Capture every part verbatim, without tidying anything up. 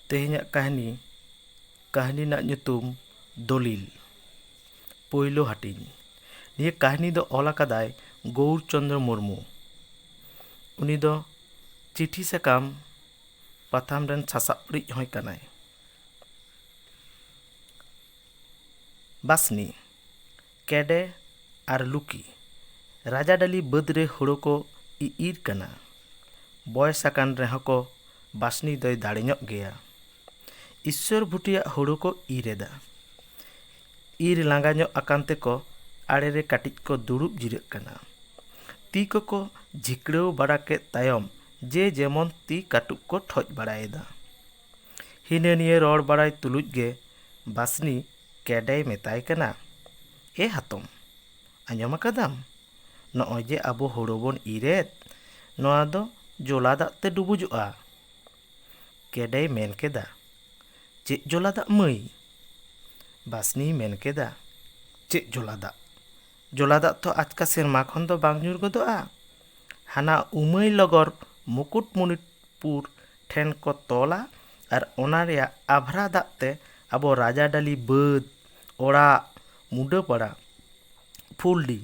ᱛᱮᱦᱮᱧᱟᱜ ᱠᱟᱹᱦᱱᱤ, ᱠᱟᱹᱦᱱᱤ ᱨᱮᱱᱟᱜ ᱧᱩᱛᱩᱢ ᱫᱚᱞᱤᱞ, ᱯᱳᱭᱞᱳ ᱦᱟᱹᱴᱤᱧ᱾ ᱱᱤᱭᱟᱹ ᱠᱟᱹᱦᱱᱤ ᱫᱚ ᱚᱞ ᱟᱠᱟᱫᱟᱭ ᱜᱳᱣᱩᱨ ᱪᱚᱸᱫᱽᱨᱚ ᱢᱩᱨᱢᱩ᱾ ᱩᱱᱤ ᱫᱚ ᱪᱤᱴᱷᱤ ᱥᱟᱠᱟᱢ ᱯᱟᱛᱷᱟᱢ ᱨᱮᱱ ᱥᱟᱥᱟᱯᱲᱤᱡ ᱦᱚᱸᱭ ᱠᱟᱱᱟᱭ᱾ ᱵᱟᱥᱱᱤ, ᱠᱮᱰᱮ ᱟᱨ ᱞᱩᱠᱤ ᱨᱟᱡᱟᱰᱟᱹᱞᱤ ᱵᱟᱹᱫᱽ ᱨᱮ ᱦᱳᱲᱳ ᱠᱚ ᱤ-, ᱤᱨ ᱠᱟᱱᱟ᱾ ᱵᱚᱭᱮᱥ ᱟᱠᱟᱱ ᱨᱮᱦᱚᱸ ᱠᱚ ᱵᱟᱥᱱᱤ ᱫᱚᱭ ᱫᱟᱲᱮ ᱧᱚᱜ ᱜᱮᱭᱟ᱾ ᱤᱥᱥᱚᱨ ᱵᱷᱩᱴᱤᱭᱟᱜ ᱦᱳᱲᱳ ᱠᱚ ᱤᱨ ᱮᱫᱟ᱾ ᱤᱨ ᱞᱟᱸᱜᱟ ᱧᱚᱜ ᱟᱠᱟᱱ ᱛᱮᱠᱚ ᱟᱲᱮ ᱨᱮ ᱠᱟᱹᱴᱤᱡ ᱠᱚ ᱫᱩᱲᱩᱵ ᱡᱤᱨᱟᱹᱜ ᱠᱟᱱᱟ᱾ ᱛᱤ ᱠᱚᱠᱚ ᱡᱷᱤᱠᱲᱟᱹᱣ ᱵᱟᱲᱟ ᱠᱮᱫ ᱛᱟᱭᱚᱢ ᱡᱮ ᱡᱮᱢᱚᱱ ᱛᱤ ᱠᱟᱹᱴᱩᱵ ᱠᱚ ᱴᱷᱚᱡ ᱵᱟᱲᱟᱭᱮᱫᱟ᱾ ᱦᱤᱱᱟᱹ ᱱᱤᱭᱟᱹ ᱨᱚᱲ ᱵᱟᱲᱟᱭ ᱛᱩᱞᱩᱡ ᱜᱮ ᱵᱟᱥᱱᱤ ᱠᱮᱰᱮᱭ ᱢᱮᱛᱟᱭ ᱠᱟᱱᱟ, "ᱮ ᱦᱟᱛᱚᱢ, ᱟᱸᱡᱚᱢ ᱟᱠᱟᱫᱟᱢ? ᱱᱚᱜᱼᱚᱭ ᱡᱮ ᱟᱵᱚ ᱦᱳᱲᱳ ᱵᱚᱱ ᱤᱨᱮᱫ, ᱱᱚᱣᱟ ᱫᱚ ᱡᱚᱞᱟ ᱫᱟᱜ ᱛᱮ ᱰᱩᱵᱩᱡᱚᱜᱼᱟ᱾" ᱠᱮᱰᱮᱭ ᱢᱮᱱ ᱠᱮᱫᱟ, "ᱪᱮᱫ ᱡᱚᱞᱟ ᱫᱟᱜ, ᱢᱟᱹᱭ?" ᱵᱟᱥᱱᱤᱭ ᱢᱮᱱ ᱠᱮᱫᱟ, "ᱪᱮᱫ ᱡᱚᱞᱟ ᱫᱟᱜ? ᱡᱚᱞᱟ ᱫᱟᱜ ᱛᱚ ᱟᱪᱠᱟ ᱥᱮᱨᱢᱟ ᱠᱷᱚᱱ ᱫᱚ ᱵᱟᱝ ᱧᱩᱨ ᱜᱚᱫᱚᱜᱼᱟ᱾ ᱦᱟᱱᱟ ᱩᱢᱟᱹᱭ ᱞᱚᱜᱚᱨ ᱢᱩᱠᱩᱴᱢᱩᱱᱤᱯᱩᱨ ᱴᱷᱮᱱ ᱠᱚ ᱛᱚᱞᱟ ᱟᱨ ᱚᱱᱟ ᱨᱮᱭᱟᱜ ᱟᱵᱷᱨᱟ ᱫᱟᱜ ᱛᱮ ᱟᱵᱚ ᱨᱟᱡᱟᱰᱟᱹᱞᱤ ᱵᱟᱹᱫᱽ, ᱚᱲᱟᱜ, ᱢᱩᱰᱟᱹᱯᱟᱲᱟ, ᱯᱷᱩᱞᱰᱤ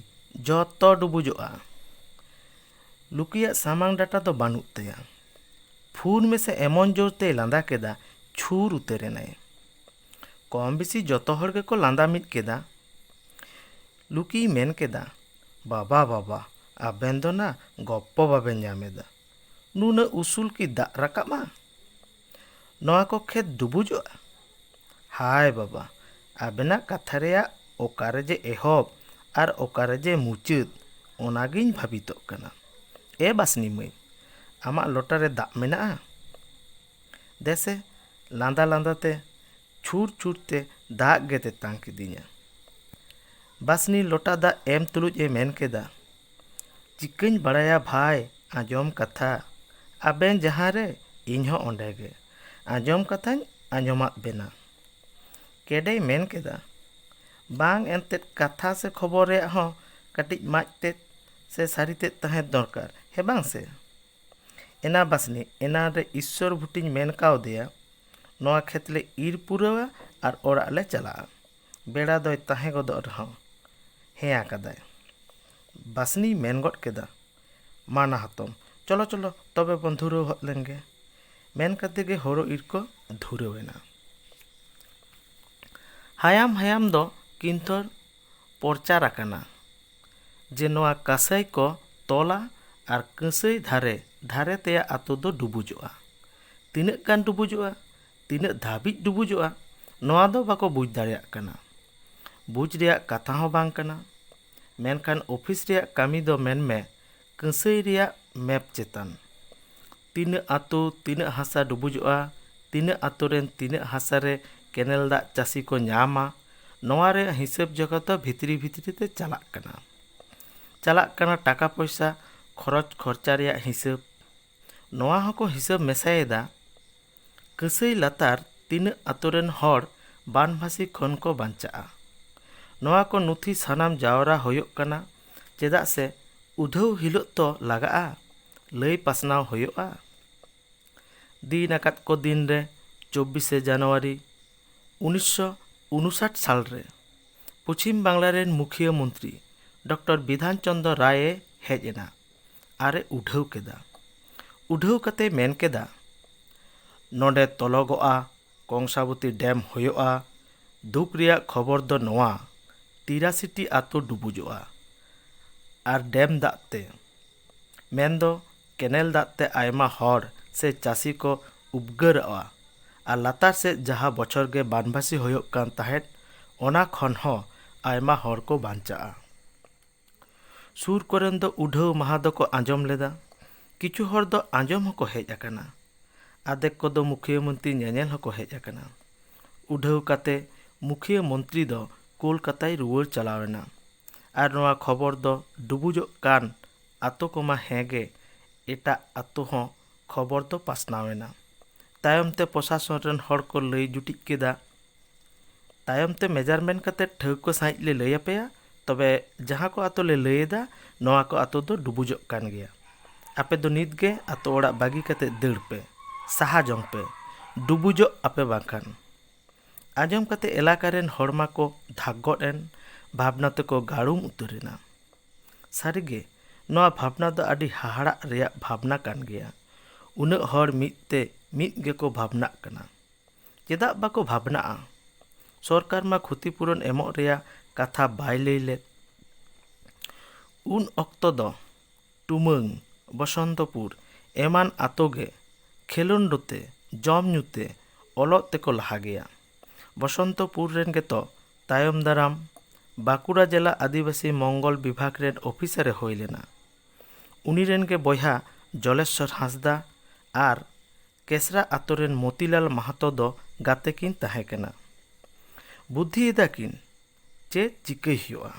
ᱡᱚᱛᱚ ᱰᱩᱵᱩᱡᱚᱜᱼᱟ᱾" ᱞᱩᱠᱤᱭᱟᱜ ᱥᱟᱢᱟᱝ ᱰᱟᱴᱟ ᱫᱚ ᱵᱟᱹᱱᱩᱜ ᱛᱟᱭᱟ᱾ ᱯᱷᱩᱨ ᱢᱮᱥᱮ ᱮᱢᱚᱱ ᱡᱳᱨ ᱛᱮᱭ ᱞᱟᱸᱫᱟ ᱠᱮᱫᱟ, ᱪᱷᱩᱨ ᱩᱛᱟᱹᱨ ᱮᱱᱟᱭ᱾ ᱠᱚᱢ ᱵᱮᱥᱤ ᱡᱚᱛᱚ ᱦᱚᱲ ᱜᱮᱠᱚ ᱞᱟᱸᱫᱟ ᱢᱤᱫ ᱠᱮᱫᱟ᱾ ᱞᱩᱠᱤᱭ ᱢᱮᱱ ᱠᱮᱫᱟ, "ᱵᱟᱵᱟ, ᱵᱟᱵᱟ, ᱟᱵᱮᱱ ᱫᱚ ᱱᱟ ᱜᱚᱯᱯᱚ ᱵᱟᱵᱮᱱ ᱧᱟᱢ ᱮᱫᱟ᱾ ᱱᱩᱱᱟᱹᱜ ᱩᱥᱩᱞ ᱠᱤ ᱫᱟᱜ ᱨᱟᱠᱟᱵᱼᱟ? ᱱᱚᱣᱟ ᱠᱚ ᱠᱷᱮᱛ ᱰᱩᱵᱩᱡᱚᱜᱼᱟ? ᱦᱟᱭ ᱵᱟᱵᱟ, ᱟᱵᱮᱱᱟᱜ ᱠᱟᱛᱷᱟ ᱨᱮᱭᱟᱜ ᱚᱠᱟᱨᱮ ᱡᱮ ᱮᱦᱚᱵ ᱟᱨ ᱚᱠᱟᱨᱮ ᱡᱮ ᱢᱩᱪᱟᱹᱫ, ᱚᱱᱟᱜᱤᱧ ᱵᱷᱟᱵᱤᱛᱚᱜ ᱠᱟᱱᱟ᱾ ᱮ ᱵᱟᱥᱱᱤ ᱢᱟᱹᱭ, ᱟᱢᱟᱜ ᱞᱚᱴᱟ ᱨᱮ ᱫᱟᱜ ᱢᱮᱱᱟᱜᱼᱟ? ᱫᱮᱥᱮ, ᱞᱟᱸᱫᱟ ᱞᱟᱸᱫᱟ ᱛᱮ ᱪᱷᱩᱨ ᱪᱷᱩᱨ ᱛᱮ ᱫᱟᱜ ᱜᱮ ᱛᱮᱛᱟᱝ ᱠᱤᱫᱤᱧᱟ᱾" ᱵᱟᱥᱱᱤ ᱞᱚᱴᱟ ᱫᱟᱜ ᱮᱢ ᱛᱩᱞᱩᱡ ᱮ ᱢᱮᱱ ᱠᱮᱫᱟ, "ᱪᱤᱠᱟᱹᱧ ᱵᱟᱲᱟᱭᱟ ᱵᱷᱟᱭ, ᱟᱸᱡᱚᱢ ᱠᱟᱛᱷᱟ, ᱟᱵᱮᱱ ᱡᱟᱦᱟᱸ ᱨᱮ, ᱤᱧ ᱦᱚᱸ ᱚᱸᱰᱮ ᱜᱮ᱾ ᱟᱸᱡᱚᱢ ᱠᱟᱛᱷᱟᱧ ᱟᱸᱡᱚᱢᱟᱫ ᱵᱮᱱᱟ᱾" ᱠᱮᱰᱮᱭ ᱢᱮᱱ ᱠᱮᱫᱟ, "ᱵᱟᱝ ᱮᱱᱛᱮᱫ, ᱠᱟᱛᱷᱟ ᱥᱮ ᱠᱷᱚᱵᱚᱨ ᱨᱮᱭᱟᱜ ᱦᱚᱸ ᱠᱟᱹᱴᱤᱡ ᱢᱟᱡᱽ ᱛᱮᱫ ᱥᱮ ᱥᱟᱹᱨᱤ ᱛᱮᱫ ᱛᱟᱦᱮᱸ ᱫᱚᱨᱠᱟᱨ, ᱦᱮᱸ ᱵᱟᱝ ᱥᱮ? ᱮᱱᱟ ᱵᱟᱥᱱᱤ, ᱮᱱᱟᱱ ᱨᱮ ᱤᱥᱥᱚᱨ ᱵᱷᱩᱴᱤᱧ ᱢᱮᱱ ᱠᱟᱣᱫᱮᱭᱟ, ᱱᱚᱣᱟ ᱠᱷᱮᱛ ᱞᱮ ᱤᱨ ᱯᱩᱨᱟᱹᱣᱟ ᱟᱨ ᱚᱲᱟᱜ ᱞᱮ ᱪᱟᱞᱟᱜᱼᱟ᱾ ᱵᱮᱲᱟ ᱫᱚᱭ ᱛᱟᱦᱮᱸ ᱜᱚᱫᱚᱜ ᱨᱮᱦᱚᱸ ᱦᱮᱸ ᱟᱠᱟᱫᱟᱭ᱾ ᱵᱟᱥᱱᱤᱭ ᱢᱮᱱ ᱜᱚᱫ ᱠᱮᱫᱟ, "ᱢᱟ ᱱᱟ ᱦᱟᱛᱚᱢ, ᱪᱚᱞᱚ ᱪᱚᱞᱚ ᱛᱚᱵᱮ ᱵᱚᱱ ᱫᱷᱩᱨᱟᱹᱣ ᱦᱚᱫ ᱞᱮᱱ ᱜᱮ᱾" ᱢᱮᱱ ᱠᱟᱛᱮ ᱜᱮ ᱦᱳᱲᱳ ᱤᱨ ᱠᱚ ᱫᱷᱩᱨᱟᱹᱣ ᱮᱱᱟ᱾ ᱦᱟᱭᱟᱢ ᱦᱟᱭᱟᱢ ᱫᱚ ᱠᱤᱱᱛᱷᱚᱨ ᱯᱚᱨᱪᱟᱨ ᱟᱠᱟᱱᱟ ᱡᱮ ᱱᱚᱣᱟ ᱠᱟᱹᱥᱟᱹᱭ ᱠᱚ ᱛᱚᱞᱟ ᱟᱨ ᱠᱟᱹᱥᱟᱹᱭ ᱫᱷᱟᱨᱮ ᱫᱷᱟᱨᱮ ᱛᱮᱭᱟᱜ ᱟᱛᱳ ᱫᱚ ᱰᱩᱵᱩᱡᱚᱜᱼᱟ᱾ ᱛᱤᱱᱟᱹᱜ ᱜᱟᱱ ᱰᱩᱵᱩᱡᱚᱜᱼᱟ, ᱛᱤᱱᱟᱹᱜ ᱫᱷᱟᱹᱵᱤᱡ ᱰᱩᱵᱩᱡᱚᱜᱼᱟ, ᱱᱚᱣᱟ ᱫᱚ ᱵᱟᱠᱚ ᱵᱩᱡᱽ ᱫᱟᱲᱮᱭᱟᱜ ᱠᱟᱱᱟ᱾ ᱵᱩᱡᱽ ᱨᱮᱭᱟᱜ ᱠᱟᱛᱷᱟ ᱦᱚᱸ ᱵᱟᱝ ᱠᱟᱱᱟ᱾ ᱢᱮᱱᱠᱷᱟᱱ ᱚᱯᱷᱤᱥ ᱨᱮᱭᱟᱜ ᱠᱟᱹᱢᱤ ᱫᱚ ᱢᱮᱱᱢᱮ ᱠᱟᱹᱥᱟᱹᱭ ᱨᱮᱭᱟᱜ ᱢᱮᱯ ᱪᱮᱛᱟᱱ᱾ ᱛᱤᱱᱟᱹᱜ ᱟᱛᱳ, ᱛᱤᱱᱟᱹᱜ ᱦᱟᱥᱟ ᱰᱩᱵᱩᱡᱚᱜᱼᱟ, ᱛᱤᱱᱟᱹᱜ ᱟᱛᱳ ᱨᱮᱱ ᱛᱤᱱᱟᱹᱜ ᱦᱟᱥᱟ ᱨᱮ ᱠᱮᱱᱮᱞ ᱫᱟᱜ ᱪᱟᱹᱥᱤ ᱠᱚ ᱧᱟᱢᱟ, ᱱᱚᱣᱟ ᱨᱮᱭᱟᱜ ᱦᱤᱥᱟᱹᱵ ᱡᱚᱠᱷᱟ ᱫᱚ ᱵᱷᱤᱛᱨᱤ ᱵᱷᱤᱛᱨᱤ ᱛᱮ ᱪᱟᱞᱟᱜ ᱠᱟᱱᱟ᱾ ᱪᱟᱞᱟᱜ ᱠᱟᱱᱟ ᱴᱟᱠᱟ ᱯᱚᱭᱥᱟ, ᱠᱷᱚᱨᱚᱪ ᱠᱷᱚᱨᱪᱟ ᱨᱮᱭᱟᱜ ᱦᱤᱥᱟᱹᱵ᱾ ᱱᱚᱣᱟ ᱦᱚᱸᱠᱚ ᱦᱤᱥᱟᱹᱵ ᱢᱮᱥᱟᱭᱮᱫᱟ᱾ ᱠᱟᱹᱥᱟᱹᱭ ᱞᱟᱛᱟᱨ ᱛᱤᱱᱟᱹᱜ ᱟᱛᱳ ᱨᱮᱱ ᱦᱚᱲ ᱵᱟᱱᱵᱷᱟᱥᱤ ᱠᱷᱚᱱ ᱠᱚ ᱵᱟᱧᱪᱟᱜᱼᱟ᱾ ᱱᱚᱣᱟ ᱠᱚ ᱱᱩᱛᱷᱤ ᱥᱟᱱᱟᱢ ᱡᱟᱣᱨᱟ ᱦᱩᱭᱩᱜ ᱠᱟᱱᱟ, ᱪᱮᱫᱟᱜ ᱥᱮ ᱩᱫᱷᱟᱹᱣ ᱦᱤᱞᱳᱜ ᱛᱚ ᱞᱟᱜᱟᱜᱼᱟ, ᱞᱟᱹᱭ ᱯᱟᱥᱱᱟᱣ ᱦᱩᱭᱩᱜᱼᱟ᱾ ᱫᱤᱱ ᱟᱠᱟᱫ ᱠᱚ ᱫᱤᱱ ᱨᱮ ᱪᱚᱵᱵᱤᱥᱮ ᱡᱟᱱᱩᱣᱟᱨᱤ ᱩᱱᱤᱥᱥᱚ ᱩᱱᱩᱥᱟᱴ ᱥᱟᱞ ᱨᱮ ᱯᱚᱪᱷᱤᱢ ᱵᱟᱝᱞᱟ ᱨᱮᱱ ᱢᱩᱠᱷᱤᱭᱟᱹ ᱢᱚᱱᱛᱨᱤ ᱰᱚᱠᱴᱚᱨ ᱵᱤᱫᱷᱟᱱ ᱪᱚᱸᱫᱽᱨᱚ ᱨᱟᱭ ᱮ ᱦᱮᱡ ᱮᱱᱟ ᱟᱨ ᱮ ᱩᱰᱷᱟᱹᱣ ᱠᱮᱫᱟ᱾ ᱩᱰᱷᱟᱹᱣ ᱠᱟᱛᱮ ᱢᱮᱱ ᱠᱮᱫᱟ, "ᱱᱚᱰᱮ ᱛᱚᱞᱚᱜᱚᱜᱼᱟ, ᱠᱚᱝᱥᱟᱵᱚᱛᱤ ᱰᱮᱢ ᱦᱩᱭᱩᱜᱼᱟ᱾ ᱫᱩᱠ ᱨᱮᱭᱟᱜ ᱠᱷᱚᱵᱚᱨ ᱫᱚ ᱱᱚᱣᱟ, ᱛᱤᱨᱟᱥᱤ ᱴᱤ ᱟᱛᱳ ᱰᱩᱵᱩᱡᱚᱜᱼᱟ ᱟᱨ ᱰᱮᱢ ᱫᱟᱜ ᱛᱮ, ᱢᱮᱱᱫᱚ ᱠᱮᱱᱮᱞ ᱫᱟᱜ ᱛᱮ ᱟᱭᱢᱟ ᱦᱚᱲ ᱥᱮ ᱪᱟᱹᱥᱤ ᱠᱚ ᱩᱯᱜᱟᱹᱨᱚᱜᱼᱟ ᱟᱨ ᱞᱟᱛᱟᱨ ᱥᱮᱫ ᱡᱟᱦᱟᱸ ᱵᱚᱪᱷᱚᱨ ᱜᱮ ᱵᱟᱱᱵᱟᱥᱤ ᱦᱩᱭᱩᱜ ᱠᱟᱱ ᱛᱟᱦᱮᱸᱫ, ᱚᱱᱟ ᱠᱷᱚᱱ ᱦᱚᱸ ᱟᱭᱢᱟ ᱦᱚᱲ ᱠᱚ ᱵᱟᱧᱪᱟᱜᱼᱟ᱾" ᱥᱩᱨ ᱠᱚᱨᱮᱱ ᱫᱚ ᱩᱰᱷᱟᱹᱣ ᱢᱟᱦᱟ ᱫᱚᱠᱚ ᱟᱸᱡᱚᱢ ᱞᱮᱫᱟ᱾ ᱠᱤᱪᱷᱩ ᱦᱚᱲ ᱫᱚ ᱟᱸᱡᱚᱢ ᱦᱚᱸᱠᱚ ᱦᱮᱡ ᱟᱠᱟᱱᱟ᱾ ᱟᱫᱷᱮᱠ ᱠᱚᱫᱚ ᱢᱩᱠᱷᱤᱭᱟᱹ ᱢᱚᱱᱛᱨᱤ ᱧᱮᱧᱮᱞ ᱦᱚᱸᱠᱚ ᱦᱮᱡ ᱟᱠᱟᱱᱟ᱾ ᱩᱰᱷᱟᱹᱣ ᱠᱟᱛᱮ ᱢᱩᱠᱷᱤᱭᱟᱹ ᱢᱚᱱᱛᱨᱤ ᱫᱚ ᱠᱳᱞᱠᱟᱛᱟᱭ ᱨᱩᱣᱟᱹᱲ ᱪᱟᱞᱟᱣ ᱮᱱᱟ᱾ ᱟᱨ ᱱᱚᱣᱟ ᱠᱷᱚᱵᱚᱨ ᱫᱚ ᱰᱩᱵᱩᱡᱚᱜ ᱠᱟᱱ ᱟᱛᱳ ᱠᱚᱢᱟ ᱦᱮᱸ ᱜᱮ, ᱮᱴᱟᱜ ᱟᱛᱳ ᱦᱚᱸ ᱠᱷᱚᱵᱚᱨ ᱫᱚ ᱯᱟᱥᱱᱟᱣ ᱮᱱᱟ᱾ ᱛᱟᱭᱚᱢ ᱛᱮ ᱯᱨᱚᱥᱟᱥᱚᱱ ᱨᱮᱱ ᱦᱚᱲ ᱠᱚ ᱞᱟᱹᱭ ᱡᱩᱴᱤᱡ ᱠᱮᱫᱟ, ᱛᱟᱭᱚᱢ ᱛᱮ ᱢᱮᱡᱟᱨᱢᱮᱱᱴ ᱠᱟᱛᱮ ᱴᱷᱟᱹᱣᱠᱟᱹ ᱥᱟᱺᱦᱤᱡ ᱞᱮ ᱞᱟᱹᱭ ᱟᱯᱮᱭᱟ, ᱛᱚᱵᱮ ᱡᱟᱦᱟᱸ ᱠᱚ ᱟᱛᱳ ᱞᱮ ᱞᱟᱹᱭ ᱮᱫᱟ, ᱱᱚᱣᱟ ᱠᱚ ᱟᱛᱳ ᱫᱚ ᱰᱩᱵᱩᱡᱚᱜ ᱠᱟᱱ ᱜᱮᱭᱟ᱾ ᱟᱯᱮ ᱫᱚ ᱱᱤᱛ ᱜᱮ ᱟᱛᱳ ᱚᱲᱟᱜ ᱵᱟᱹᱜᱤ ᱠᱟᱛᱮ ᱫᱟᱹᱲ ᱯᱮ, ᱥᱟᱦᱟ ᱡᱚᱝ ᱯᱮ᱾ ᱰᱩᱵᱩᱡᱚᱜ ᱟᱯᱮ ᱵᱟᱝᱠᱷᱟᱱ᱾ ᱟᱸᱡᱚᱢ ᱠᱟᱛᱮ ᱮᱞᱟᱠᱟ ᱨᱮᱱ ᱦᱚᱲ ᱢᱟᱠᱚ ᱫᱷᱟᱠ ᱜᱚᱫ ᱮᱱ, ᱵᱷᱟᱵᱽᱱᱟ ᱛᱮᱠᱚ ᱜᱟᱹᱲᱩᱢ ᱩᱛᱟᱹᱨ ᱮᱱᱟ᱾ ᱥᱟᱹᱨᱤᱜᱮ, ᱱᱚᱣᱟ ᱵᱷᱟᱵᱽᱱᱟ ᱫᱚ ᱟᱹᱰᱤ ᱦᱟᱦᱟᱲᱟᱜ ᱨᱮᱭᱟᱜ ᱵᱷᱟᱵᱽᱱᱟ ᱠᱟᱱ ᱜᱮᱭᱟ᱾ ᱩᱱᱟᱹᱜ ᱦᱚᱲ ᱢᱤᱫ ᱛᱮ ᱢᱤᱫ ᱜᱮᱠᱚ ᱵᱷᱟᱵᱽᱱᱟᱜ ᱠᱟᱱᱟ᱾ ᱪᱮᱫᱟᱜ ᱵᱟᱠᱚ ᱵᱷᱟᱵᱽᱱᱟᱜᱼᱟ? ᱥᱚᱨᱠᱟᱨ ᱢᱟ ᱠᱷᱚᱛᱤ ᱯᱩᱨᱚᱱ ᱮᱢᱚᱜ ᱨᱮᱭᱟᱜ ᱠᱟᱛᱷᱟ ᱵᱟᱭ ᱞᱟᱹᱭ ᱞᱮᱫ᱾ ᱩᱱ ᱚᱠᱛᱚ ᱫᱚ ᱴᱩᱢᱟᱹᱝ, ᱵᱚᱥᱚᱱᱛᱚᱯᱩᱨ ᱮᱢᱟᱱ ᱟᱛᱳ ᱜᱮ ᱠᱷᱮᱞᱳᱸᱰ ᱛᱮ, ᱡᱚᱢ ᱧᱩ ᱛᱮ, ᱚᱞᱚᱜ ᱛᱮᱠᱚ ᱞᱟᱦᱟ ᱜᱮᱭᱟ᱾ ᱵᱚᱥᱚᱱᱛᱚᱯᱩᱨ ᱨᱮᱱ ᱜᱮᱛᱚ ᱛᱟᱭᱚᱢ ᱫᱟᱨᱟᱢ ᱵᱟᱸᱠᱩᱲᱟ ᱡᱮᱞᱟ ᱟᱹᱫᱤᱵᱟᱹᱥᱤ ᱢᱚᱝᱜᱚᱞ ᱵᱤᱵᱷᱟᱜᱽ ᱨᱮᱱ ᱚᱯᱷᱤᱥᱟᱨ ᱮ ᱦᱩᱭ ᱞᱮᱱᱟ᱾ ᱩᱱᱤ ᱨᱮᱱ ᱜᱮ ᱵᱚᱭᱦᱟ ᱡᱚᱞᱮᱥᱥᱚᱨ ᱦᱟᱸᱥᱫᱟ ᱟᱨ ᱠᱮᱥᱨᱟ ᱟᱛᱳ ᱨᱮᱱ ᱢᱚᱛᱤᱞᱟᱞ ᱢᱟᱦᱟᱛᱚ ᱫᱚ ᱜᱟᱛᱮ ᱠᱤᱱ ᱛᱟᱦᱮᱸ ᱠᱟᱱᱟ᱾ ᱵᱩᱫᱽᱫᱷᱤ ᱮᱫᱟ ᱠᱤᱱ, ᱪᱮᱫ ᱪᱤᱠᱟᱹᱭ ᱦᱩᱭᱩᱜᱼᱟ?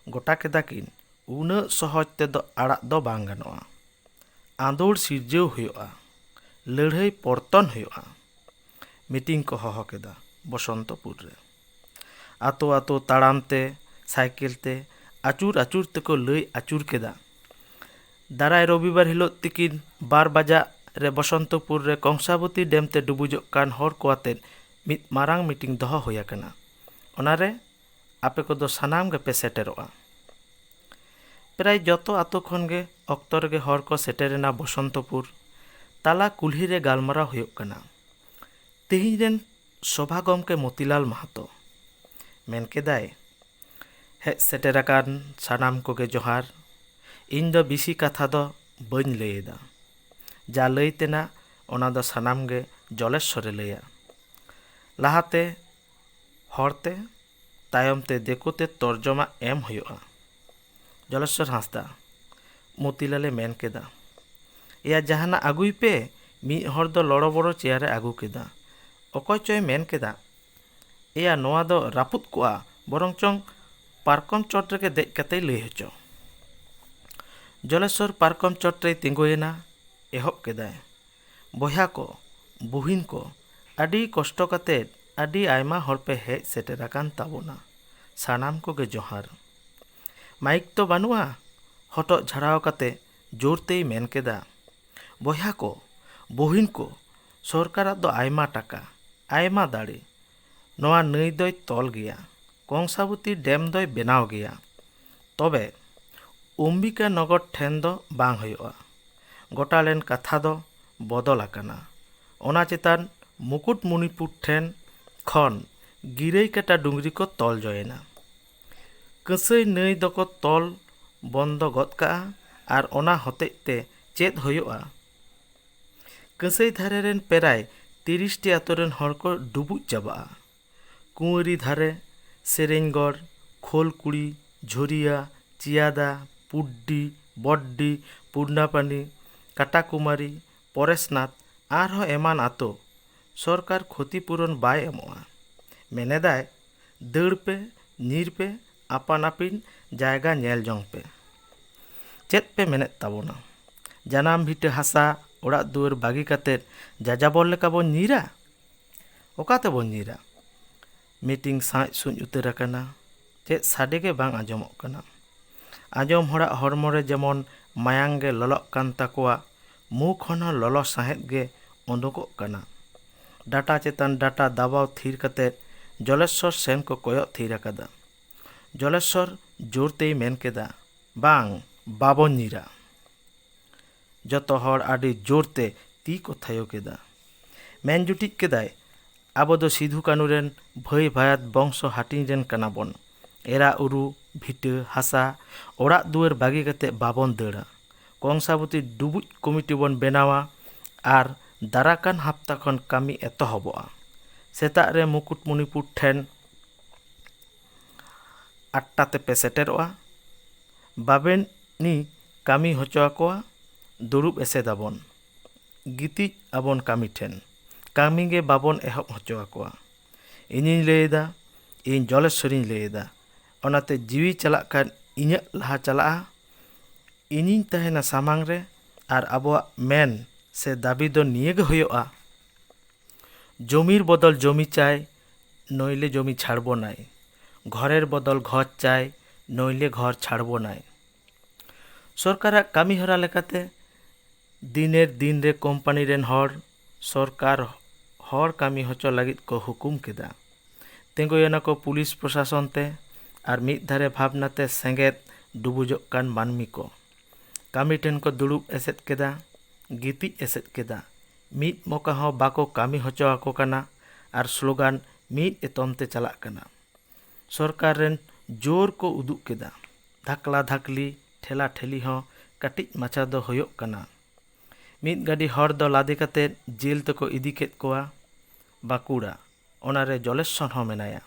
ᱜᱚᱴᱟ ᱠᱮᱫᱟ ᱠᱤᱱ, ᱩᱱᱟᱹᱜ ᱥᱚᱦᱚᱡ ᱛᱮᱫᱚ ᱟᱲᱟᱜ ᱫᱚ ᱵᱟᱝ ᱜᱟᱱᱚᱜᱼᱟ᱾ ᱟᱸᱫᱳᱲ ᱥᱤᱨᱡᱟᱹᱣ ᱦᱩᱭᱩᱜᱼᱟ, ᱞᱟᱹᱲᱦᱟᱹᱭ ᱯᱚᱨᱛᱚᱱ ᱦᱩᱭᱩᱜᱼᱟ᱾ ᱢᱤᱴᱤᱝ ᱠᱚ ᱦᱚᱦᱚ ᱠᱮᱫᱟ ᱵᱚᱥᱚᱱᱛᱚᱯᱩᱨ ᱨᱮ᱾ ᱟᱛᱳ ᱟᱛᱳ ᱛᱟᱲᱟᱢ ᱛᱮ, ᱥᱟᱭᱠᱮᱞ ᱛᱮ, ᱟᱹᱪᱩᱨ ᱟᱹᱪᱩᱨ ᱛᱮᱠᱚ ᱞᱟᱹᱭ ᱟᱹᱪᱩᱨ ᱠᱮᱫᱟ᱾ ᱫᱟᱨᱟᱭ ᱨᱚᱵᱤᱵᱟᱨ ᱦᱤᱞᱳᱜ ᱛᱤᱠᱤᱱ ᱵᱟᱨ ᱵᱟᱡᱟᱜ ᱨᱮ ᱵᱚᱥᱚᱱᱛᱚᱯᱩᱨ ᱨᱮ ᱠᱚᱝᱥᱟᱵᱚᱛᱤ ᱰᱮᱢ ᱛᱮ ᱰᱩᱵᱩᱡᱚᱜ ᱠᱟᱱ ᱦᱚᱲ ᱠᱚ ᱟᱛᱮᱫ ᱢᱤᱫ ᱢᱟᱨᱟᱝ ᱢᱤᱴᱤᱝ ᱫᱚᱦᱚ ᱦᱩᱭ ᱟᱠᱟᱱᱟ᱾ ᱚᱱᱟᱨᱮ ᱟᱯᱮ ᱠᱚᱫᱚ ᱥᱟᱱᱟᱢ ᱜᱮᱯᱮ ᱥᱮᱴᱮᱨᱚᱜᱼᱟ᱾ ᱯᱨᱟᱭ ᱡᱚᱛᱚ ᱟᱛᱳ ᱠᱷᱚᱱ ᱜᱮ ᱚᱠᱛᱚ ᱨᱮᱜᱮ ᱦᱚᱲ ᱠᱚ ᱥᱮᱴᱮᱨᱮᱱᱟ ᱵᱚᱥᱚᱱᱛᱚᱯᱩᱨ᱾ ᱛᱟᱞᱟ ᱠᱩᱞᱦᱤ ᱨᱮ ᱜᱟᱞᱢᱟᱨᱟᱣ ᱦᱩᱭᱩᱜ ᱠᱟᱱᱟ᱾ ᱛᱮᱦᱮᱧ ᱨᱮᱱ ᱥᱚᱵᱷᱟ ᱜᱚᱢᱠᱮ ᱢᱚᱛᱤᱞᱟᱞ ᱢᱟᱦᱟᱛᱚ ᱢᱮᱱ ᱠᱮᱫᱟᱭ, ᱦᱮᱡ ᱥᱮᱴᱮᱨ ᱟᱠᱟᱱ ᱥᱟᱱᱟᱢ ᱠᱚᱜᱮ ᱡᱚᱦᱟᱨ᱾ ᱤᱧ ᱫᱚ ᱵᱤᱥᱤ ᱠᱟᱛᱷᱟ ᱫᱚ ᱵᱟᱹᱧ ᱞᱟᱹᱭ ᱮᱫᱟ᱾ ᱡᱟ ᱞᱟᱹᱭ ᱛᱮᱱᱟᱜ, ᱚᱱᱟ ᱫᱚ ᱥᱟᱱᱟᱢ ᱜᱮ ᱡᱚᱞᱮᱥᱥᱚᱨᱮ ᱞᱟᱹᱭᱟ᱾ ᱞᱟᱦᱟᱛᱮ ᱦᱚᱲᱛᱮ, ᱛᱟᱭᱚᱢ ᱛᱮ ᱫᱤᱠᱩ ᱛᱮ ᱛᱚᱨᱡᱚᱢᱟ ᱮᱢ ᱦᱩᱭᱩᱜᱼᱟ᱾ ᱡᱚᱞᱮᱥᱥᱚᱨ ᱦᱟᱸᱥᱫᱟ, ᱢᱚᱛᱤᱞᱟᱞᱮ ᱢᱮᱱ ᱠᱮᱫᱟ, ᱮᱭᱟ, ᱡᱟᱦᱟᱱᱟᱜ ᱟᱹᱜᱩᱭ ᱯᱮ᱾ ᱢᱤᱫ ᱦᱚᱲ ᱫᱚ ᱞᱚᱲᱚ ᱵᱚᱲᱚ ᱪᱮᱭᱟᱨᱮ ᱟᱹᱜᱩ ᱠᱮᱫᱟ᱾ ᱚᱠᱚᱭ ᱪᱚᱭ ᱢᱮᱱ ᱠᱮᱫᱟ, ᱮᱭᱟ, ᱱᱚᱣᱟ ᱫᱚ ᱨᱟᱹᱯᱩᱫ ᱠᱚᱜᱼᱟ, ᱵᱚᱨᱚᱝ ᱪᱚᱝ ᱯᱟᱨᱠᱚᱢ ᱪᱚᱴ ᱨᱮᱜᱮ ᱫᱮᱡ ᱠᱟᱛᱮᱭ ᱞᱟᱹᱭ ᱦᱚᱪᱚ᱾ ᱡᱚᱞᱮᱥᱥᱚᱨ ᱯᱟᱨᱠᱚᱢ ᱪᱚᱴ ᱨᱮᱭ ᱛᱤᱸᱜᱩᱭᱮᱱᱟ, ᱮᱦᱚᱵ ᱠᱮᱫᱟᱭ, ᱵᱚᱭᱦᱟ ᱠᱚ, ᱵᱩᱦᱤᱱ ᱠᱚ, ᱟᱹᱰᱤ ᱠᱚᱥᱴᱚ ᱠᱟᱛᱮᱫ ᱟᱹᱰᱤ ᱟᱭᱢᱟ ᱦᱚᱲ ᱯᱮ ᱦᱮᱡ ᱥᱮᱴᱮᱨ ᱟᱠᱟᱱ ᱛᱟᱵᱚᱱᱟ᱾ ᱥᱟᱱᱟᱢ ᱠᱚᱜᱮ ᱡᱚᱦᱟᱨ᱾ ᱢᱟᱭᱤᱠ ᱛᱚ ᱵᱟᱹᱱᱩᱜᱼᱟ᱾ ᱦᱚᱴᱚᱜ ᱡᱷᱟᱲᱟᱣ ᱠᱟᱛᱮ ᱡᱳᱨ ᱛᱮᱭ ᱢᱮᱱ ᱠᱮᱫᱟ, ᱵᱚᱭᱦᱟ ᱠᱚ, ᱵᱩᱦᱤᱱ ᱠᱚ, ᱥᱚᱨᱠᱟᱨᱟᱜ ᱫᱚ ᱟᱭᱢᱟ ᱴᱟᱠᱟ, ᱟᱭᱢᱟ ᱫᱟᱲᱮ᱾ ᱱᱚᱣᱟ ᱱᱟᱹᱭ ᱫᱚᱭ ᱛᱚᱞ ᱜᱮᱭᱟ, ᱠᱚᱝᱥᱟᱵᱚᱛᱤ ᱰᱮᱢ ᱫᱚᱭ ᱵᱮᱱᱟᱣ ᱜᱮᱭᱟ᱾ ᱛᱚᱵᱮ ᱚᱢᱵᱤᱠᱟ ᱱᱚᱜᱚᱨ ᱴᱷᱮᱱ ᱫᱚ ᱵᱟᱝ ᱦᱩᱭᱩᱜᱼᱟ᱾ ᱜᱚᱴᱟ ᱞᱮᱱ ᱠᱟᱛᱷᱟ ᱫᱚ ᱵᱚᱫᱚᱞ ᱟᱠᱟᱱᱟ᱾ ᱚᱱᱟ ᱪᱮᱛᱟᱱ ᱢᱩᱠᱩᱴᱢᱩᱱᱤᱯᱩᱨ ᱴᱷᱮᱱ ᱠᱷᱚᱱ ᱜᱤᱨᱟᱹᱭᱠᱟᱴᱟ ᱰᱩᱝᱨᱤ ᱠᱚ ᱛᱚᱞ ᱡᱚᱭᱮᱱᱟ᱾ ᱠᱟᱹᱥᱟᱹᱭ ᱱᱟᱹᱭ ᱫᱚᱠᱚ ᱛᱚᱞ ᱵᱚᱱᱫᱚ ᱜᱚᱫ ᱠᱟᱜᱼᱟ᱾ ᱟᱨ ᱚᱱᱟ ᱦᱚᱛᱮᱡ ᱛᱮ ᱪᱮᱫ ᱦᱩᱭᱩᱜᱼᱟ? ᱠᱟᱹᱥᱟᱹᱭ ᱫᱷᱟᱨᱮ ᱨᱮᱱ ᱯᱮᱨᱟᱭ ᱛᱤᱨᱤᱥ ᱴᱤ ᱟᱛᱳ ᱨᱮᱱ ᱦᱚᱲ ᱠᱚ ᱰᱩᱵᱩᱡ ᱪᱟᱵᱟᱜᱼᱟ᱾ ᱠᱩᱸᱣᱟᱹᱨᱤ ᱫᱷᱟᱨᱮ, ᱥᱮᱨᱮᱧᱜᱚᱲ, ᱠᱷᱳᱞᱠᱩᱲᱤ, ᱡᱷᱚᱨᱤᱭᱟ, ᱪᱤᱭᱟᱫᱟ, ᱯᱩᱰᱰᱤ, ᱵᱚᱰᱰᱤ, ᱯᱩᱨᱱᱟᱯᱟᱱᱤ, ᱠᱟᱴᱟᱠᱩᱢᱟᱨᱤ, ᱯᱚᱨᱮᱥᱱᱟᱛᱷ ᱟᱨᱦᱚᱸ ᱮᱢᱟᱱ ᱟᱛᱳ ᱥᱚᱨᱠᱟᱨ ᱠᱷᱚᱛᱤᱯᱩᱨᱚᱱ ᱵᱟᱭ ᱮᱢᱚᱜᱼᱟ᱾ ᱢᱮᱱᱮᱫᱟᱭ, "ᱫᱟᱹᱲ ᱯᱮ, ᱧᱤᱨ ᱯᱮ, ᱟᱯᱟᱱ ᱟᱹᱯᱤᱱ ᱡᱟᱭᱜᱟ ᱧᱮᱞ ᱡᱚᱝ ᱯᱮ᱾" ᱪᱮᱫ ᱯᱮ ᱢᱮᱱᱮᱫ ᱛᱟᱵᱚᱱᱟ? ᱡᱟᱱᱟᱢ ᱵᱷᱤᱴᱟᱹ ᱦᱟᱥᱟ, ᱚᱲᱟᱜ ᱫᱩᱣᱟᱹᱨ ᱵᱟᱹᱜᱤ ᱠᱟᱛᱮᱫ ᱡᱟᱡᱟᱵᱚᱨ ᱞᱮᱠᱟ ᱵᱚᱱ ᱧᱤᱨᱟ? ᱚᱠᱟ ᱛᱮᱵᱚᱱ ᱧᱤᱨᱟ? ᱢᱤᱴᱤᱝ ᱥᱟᱸᱡ ᱥᱩᱸᱡ ᱩᱛᱟᱹᱨ ᱟᱠᱟᱱᱟ᱾ ᱪᱮᱫ ᱥᱟᱰᱮ ᱜᱮ ᱵᱟᱝ ᱟᱸᱡᱚᱢᱚᱜ ᱠᱟᱱᱟ᱾ ᱟᱸᱡᱚᱢ ᱦᱚᱲᱟᱜ ᱦᱚᱲᱢᱚ ᱨᱮ ᱡᱮᱢᱚᱱ ᱢᱟᱭᱟᱝ ᱜᱮ ᱞᱚᱞᱚᱜ ᱠᱟᱱ ᱛᱟᱠᱚᱣᱟ, ᱢᱩ ᱠᱷᱚᱱ ᱦᱚᱸ ᱞᱚᱞᱚ ᱥᱟᱸᱦᱮᱫ ᱜᱮ ᱩᱰᱩᱠᱚᱜ ᱠᱟᱱᱟ᱾ ᱰᱟᱴᱟ ᱪᱮᱛᱟᱱ ᱰᱟᱴᱟ ᱫᱟᱵᱟᱣ ᱛᱷᱤᱨ ᱠᱟᱛᱮ ᱡᱚᱞᱮᱥᱥᱚᱨ ᱥᱮᱱ ᱠᱚ ᱠᱚᱭᱚᱜ ᱛᱷᱤᱨ ᱟᱠᱟᱫᱟ᱾ ᱡᱚᱞᱮᱥᱥᱚᱨ ᱡᱳᱨ ᱛᱮᱭ ᱢᱮᱱ ᱠᱮᱫᱟ, "ᱵᱟᱝ, ᱵᱟᱵᱚᱱ ᱧᱤᱨᱟ!" ᱡᱚᱛᱚ ᱦᱚᱲ ᱟᱹᱰᱤ ᱡᱳᱨ ᱛᱮ ᱛᱤ ᱠᱚ ᱛᱷᱟᱭᱚ ᱠᱮᱫᱟ᱾ ᱢᱮᱱ ᱡᱩᱴᱤᱡ ᱠᱮᱫᱟᱭ, "ᱟᱵᱚ ᱫᱚ ᱥᱤᱫᱷᱩ ᱠᱟᱹᱱᱩ ᱨᱮᱱ ᱵᱷᱟᱹᱭ ᱵᱷᱟᱭᱟᱛ ᱵᱚᱝᱥᱚ ᱦᱟᱹᱴᱤᱧ ᱨᱮᱱ ᱠᱟᱱᱟ ᱵᱚᱱ᱾ ᱮᱨᱟ ᱩᱨᱩ, ᱵᱷᱤᱴᱟᱹ, ᱦᱟᱥᱟ, ᱚᱲᱟᱜ ᱫᱩᱣᱟᱹᱨ ᱵᱟᱹᱜᱤ ᱠᱟᱛᱮ ᱵᱟᱵᱚᱱ ᱫᱟᱹᱲᱟ᱾ ᱠᱚᱝᱥᱟᱵᱚᱛᱤ ᱰᱩᱵᱩᱡ ᱠᱚᱢᱤᱴᱤ ᱵᱚᱱ ᱵᱮᱱᱟᱣᱟ ᱟᱨ ᱫᱟᱨᱟᱠᱟᱱ ᱦᱟᱯᱛᱟ ᱠᱷᱚᱱ ᱠᱟᱹᱢᱤ ᱮᱛᱚᱦᱚᱵᱚᱜᱼᱟ᱾ ᱥᱮᱛᱟᱜ ᱨᱮ ᱢᱩᱠᱩᱴᱢᱩᱱᱤᱯᱩᱨ ᱴᱷᱮᱱ ᱟᱴᱴᱟ ᱛᱮᱯᱮ ᱥᱮᱴᱮᱨᱚᱜᱼᱟ᱾ ᱵᱟᱵᱮᱱᱤ ᱠᱟᱹᱢᱤ ᱦᱚᱪᱚ ᱟᱠᱚᱣᱟ, ᱫᱩᱲᱩᱵ ᱮᱥᱮᱫᱟᱵᱚᱱ, ᱜᱤᱛᱤᱡ ᱟᱵᱚᱱ ᱠᱟᱹᱢᱤ ᱴᱷᱮᱱ᱾ ᱠᱟᱹᱢᱤ ᱜᱮ ᱵᱟᱵᱚᱱ ᱮᱦᱚᱵ ᱦᱚᱪᱚ ᱟᱠᱚᱣᱟ᱾ ᱤᱧᱤᱧ ᱞᱟᱹᱭᱮᱫᱟ, ᱤᱧ ᱡᱚᱞᱮᱥᱥᱚᱨᱤᱧ ᱞᱟᱹᱭᱮᱫᱟ᱾ ᱚᱱᱟᱛᱮ ᱡᱤᱣᱤ ᱪᱟᱞᱟᱜ ᱠᱷᱟᱱ ᱤᱧᱟᱹᱜ ᱞᱟᱦᱟ ᱪᱟᱞᱟᱜᱼᱟ᱾ ᱤᱧᱤᱧ ᱛᱟᱦᱮᱱᱟ ᱥᱟᱢᱟᱝ ᱨᱮ ᱟᱨ ᱟᱵᱚᱣᱟᱜ ᱢᱮᱱ ᱥᱮ ᱫᱟᱹᱵᱤ ᱫᱚ ᱱᱤᱭᱟᱹ ᱜᱮ ᱦᱩᱭᱩᱜᱼᱟ, ᱡᱚᱢᱤᱨ ᱵᱚᱫᱚᱞ ᱡᱚᱢᱤ ᱪᱟᱭ, ᱱᱚᱭᱞᱮ ᱡᱚᱢᱤ ᱪᱷᱟᱲᱵᱚ ᱱᱟᱭ, ᱜᱷᱚᱨᱮᱨ ᱵᱚᱫᱚᱞ ᱜᱷᱚᱨ ᱪᱟᱭ, ᱱᱚᱭᱞᱮ ᱜᱷᱚᱨ ᱪᱷᱟᱲᱵᱚ ᱱᱟᱭ᱾ ᱥᱚᱨᱠᱟᱨᱟᱜ ᱠᱟᱹᱢᱤᱦᱚᱨᱟ ᱞᱮᱠᱟᱛᱮ ᱫᱤᱱᱮᱨ ᱫᱤᱱ ᱨᱮ ᱠᱳᱢᱯᱟᱱᱤ ᱨᱮᱱ ᱦᱚᱲ ᱥᱚᱨᱠᱟᱨ ᱦᱚᱲ ᱠᱟᱹᱢᱤ ᱦᱚᱪᱚ ᱞᱟᱹᱜᱤᱫ ᱠᱚ ᱦᱩᱠᱩᱢ ᱠᱮᱫᱟ᱾ ᱛᱤᱸᱜᱩᱭᱮᱱᱟ ᱠᱚ ᱯᱩᱞᱤᱥ ᱯᱨᱚᱥᱟᱥᱚᱱ ᱛᱮ ᱟᱨ ᱢᱤᱫ ᱫᱷᱟᱨᱮ ᱵᱷᱟᱵᱽᱱᱟ ᱛᱮ ᱥᱮᱸᱜᱮᱫ ᱰᱩᱵᱩᱡᱚᱜ ᱠᱟᱱ ᱢᱟᱹᱱᱢᱤ ᱠᱚ᱾ ᱠᱟᱹᱢᱤ ᱴᱷᱮᱱ ᱠᱚ ᱫᱩᱲᱩᱵ ᱮᱥᱮᱫ ᱠᱮᱫᱟ, ᱜᱤᱛᱤᱡ ᱮᱥᱮᱫ ᱠᱮᱫᱟ᱾ ᱢᱤᱫ ᱢᱚᱠᱟ ᱦᱚᱸ ᱵᱟᱠᱚ ᱠᱟᱹᱢᱤ ᱦᱚᱪᱚ ᱟᱠᱚ ᱠᱟᱱᱟ ᱟᱨ ᱥᱞᱳᱜᱟᱱ ᱢᱤᱫ ᱮᱛᱚᱢ ᱛᱮ ᱪᱟᱞᱟᱜ ᱠᱟᱱᱟ᱾ ᱥᱚᱨᱠᱟᱨ ᱨᱮᱱ ᱡᱳᱨ ᱠᱚ ᱩᱫᱩᱜ ᱠᱮᱫᱟ᱾ ᱫᱷᱟᱠᱞᱟ ᱫᱷᱟᱠᱞᱤ, ᱴᱷᱮᱞᱟ ᱴᱷᱮᱞᱤ ᱦᱚᱸ ᱠᱟᱹᱴᱤᱡ ᱢᱟᱪᱷᱟ ᱫᱚ ᱦᱩᱭᱩᱜ ᱠᱟᱱᱟ᱾ ᱢᱤᱫ ᱜᱟᱹᱰᱤ ᱦᱚᱲ ᱫᱚ ᱞᱟᱫᱮ ᱠᱟᱛᱮ ᱡᱮᱞ ᱛᱮᱠᱚ ᱤᱫᱤ ᱠᱮᱫ ᱠᱚᱣᱟ ᱵᱟᱸᱠᱩᱲᱟ᱾ ᱚᱱᱟᱨᱮ ᱡᱚᱞᱮᱥᱚᱨ ᱦᱚᱸ ᱢᱮᱱᱟᱭᱟ᱾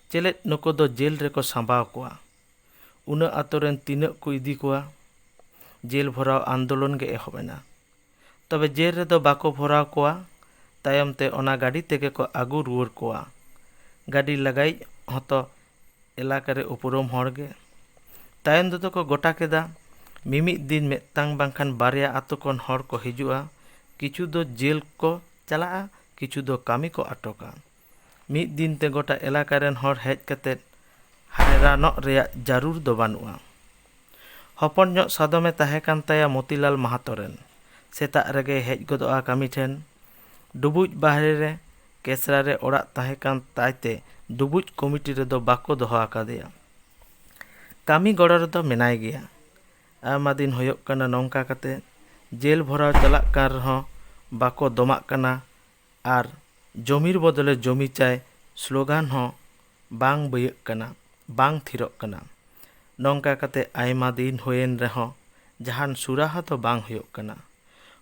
ᱪᱮᱞᱮᱫ ᱱᱩᱠᱩ ᱫᱚ ᱡᱮᱞ ᱨᱮᱠᱚ ᱥᱟᱸᱵᱟᱣ ᱠᱚᱣᱟ᱾ ᱩᱱᱟᱹᱜ ᱟᱛᱳ ᱨᱮᱱ ᱛᱤᱱᱟᱹᱜ ᱠᱚ ᱤᱫᱤ ᱠᱚᱣᱟ? ᱡᱮᱞ ᱵᱷᱚᱨᱟᱣ ᱟᱱᱫᱳᱞᱚᱱ ᱜᱮ ᱮᱦᱚᱵ ᱮᱱᱟ᱾ ᱛᱚᱵᱮ ᱡᱮᱞ ᱨᱮᱫᱚ ᱵᱟᱠᱚ ᱵᱷᱚᱨᱟᱣ ᱠᱚᱣᱟ᱾ ᱛᱟᱭᱚᱢ ᱛᱮ ᱚᱱᱟ ᱜᱟᱹᱰᱤ ᱛᱮᱜᱮ ᱠᱚ ᱟᱹᱜᱩ ᱨᱩᱣᱟᱹᱲ ᱠᱚᱣᱟ᱾ ᱜᱟᱹᱰᱤ ᱞᱟᱜᱟᱭᱤᱡ ᱦᱚᱸᱛᱚ ᱮᱞᱟᱠᱟ ᱨᱮ ᱩᱯᱨᱩᱢ ᱦᱚᱲ ᱜᱮ᱾ ᱛᱟᱭᱚᱢ ᱛᱮᱫᱚ ᱠᱚ ᱜᱚᱴᱟ ᱠᱮᱫᱟ, ᱢᱤᱢᱤᱫ ᱫᱤᱱ ᱢᱤᱫᱴᱟᱝ ᱵᱟᱝᱠᱷᱟᱱ ᱵᱟᱨᱭᱟ ᱟᱛᱳ ᱠᱷᱚᱱ ᱦᱚᱲ ᱠᱚ ᱦᱤᱡᱩᱜᱼᱟ᱾ ᱠᱤᱪᱷᱩ ᱫᱚ ᱡᱮᱞ ᱠᱚ ᱪᱟᱞᱟᱜᱼᱟ, ᱠᱤᱪᱷᱩ ᱫᱚ ᱠᱟᱹᱢᱤ ᱠᱚ ᱟᱴᱚᱠᱟ᱾ ᱢᱤᱫ ᱫᱤᱱ ᱛᱮ ᱜᱚᱴᱟ ᱮᱞᱟᱠᱟ ᱨᱮᱱ ᱦᱚᱲ ᱦᱮᱡ ᱠᱟᱛᱮ ᱦᱟᱭᱨᱟᱱᱚᱜ ᱨᱮᱭᱟᱜ ᱡᱟᱹᱨᱩᱲ ᱫᱚ ᱵᱟᱹᱱᱩᱜᱼᱟ᱾ ᱦᱚᱯᱚᱱ ᱧᱚᱜ ᱥᱟᱫᱚᱢᱮ ᱛᱟᱦᱮᱸ ᱠᱟᱱ ᱛᱟᱭᱟ ᱢᱚᱛᱤᱞᱟᱞ ᱢᱟᱦᱟᱛᱚ ᱨᱮᱱ᱾ ᱥᱮᱛᱟᱜ ᱨᱮᱜᱮᱭ ᱦᱮᱡ ᱜᱚᱫᱚᱜᱼᱟ ᱠᱟᱹᱢᱤ ᱴᱷᱮᱱ᱾ ᱰᱩᱵᱩᱡ ᱵᱟᱦᱨᱮ ᱨᱮ ᱠᱮᱥᱨᱟ ᱨᱮ ᱚᱲᱟᱜ ᱛᱟᱦᱮᱸ ᱠᱟᱱ ᱛᱟᱭ ᱛᱮ ᱰᱩᱵᱩᱡ ᱠᱚᱢᱤᱴᱤ ᱨᱮᱫᱚ ᱵᱟᱠᱚ ᱫᱚᱦᱚ ᱟᱠᱟᱫᱮᱭᱟ᱾ ᱠᱟᱹᱢᱤ ᱜᱚᱲᱚ ᱨᱮᱫᱚ ᱢᱮᱱᱟᱭ ᱜᱮᱭᱟ᱾ ᱟᱭᱢᱟ ᱫᱤᱱ ᱦᱩᱭᱩᱜ ᱠᱟᱱᱟ ᱱᱚᱝᱠᱟ ᱠᱟᱛᱮ ᱡᱮᱞ ᱵᱷᱚᱨᱟᱣ ᱪᱟᱞᱟᱜ ᱠᱟᱱ ᱨᱮᱦᱚᱸ ᱵᱟᱠᱚ ᱫᱚᱢᱟᱜ ᱠᱟᱱᱟ᱾ ᱟᱨ ᱡᱚᱢᱤᱨ ᱵᱚᱫᱚᱞᱮ ᱡᱚᱢᱤ ᱪᱟᱭ ᱥᱞᱳᱜᱟᱱ ᱦᱚᱸ ᱵᱟᱝ ᱵᱟᱹᱭᱟᱹᱜ ᱠᱟᱱᱟ, ᱵᱟᱝ ᱛᱷᱤᱨᱚᱜ ᱠᱟᱱᱟ᱾ ᱱᱚᱝᱠᱟ ᱠᱟᱛᱮ ᱟᱭᱢᱟ ᱫᱤᱱ ᱦᱩᱭᱮᱱ ᱨᱮᱦᱚᱸ ᱡᱟᱦᱟᱱ ᱥᱩᱨᱟᱦᱟ ᱫᱚ ᱵᱟᱝ ᱦᱩᱭᱩᱜ ᱠᱟᱱᱟ᱾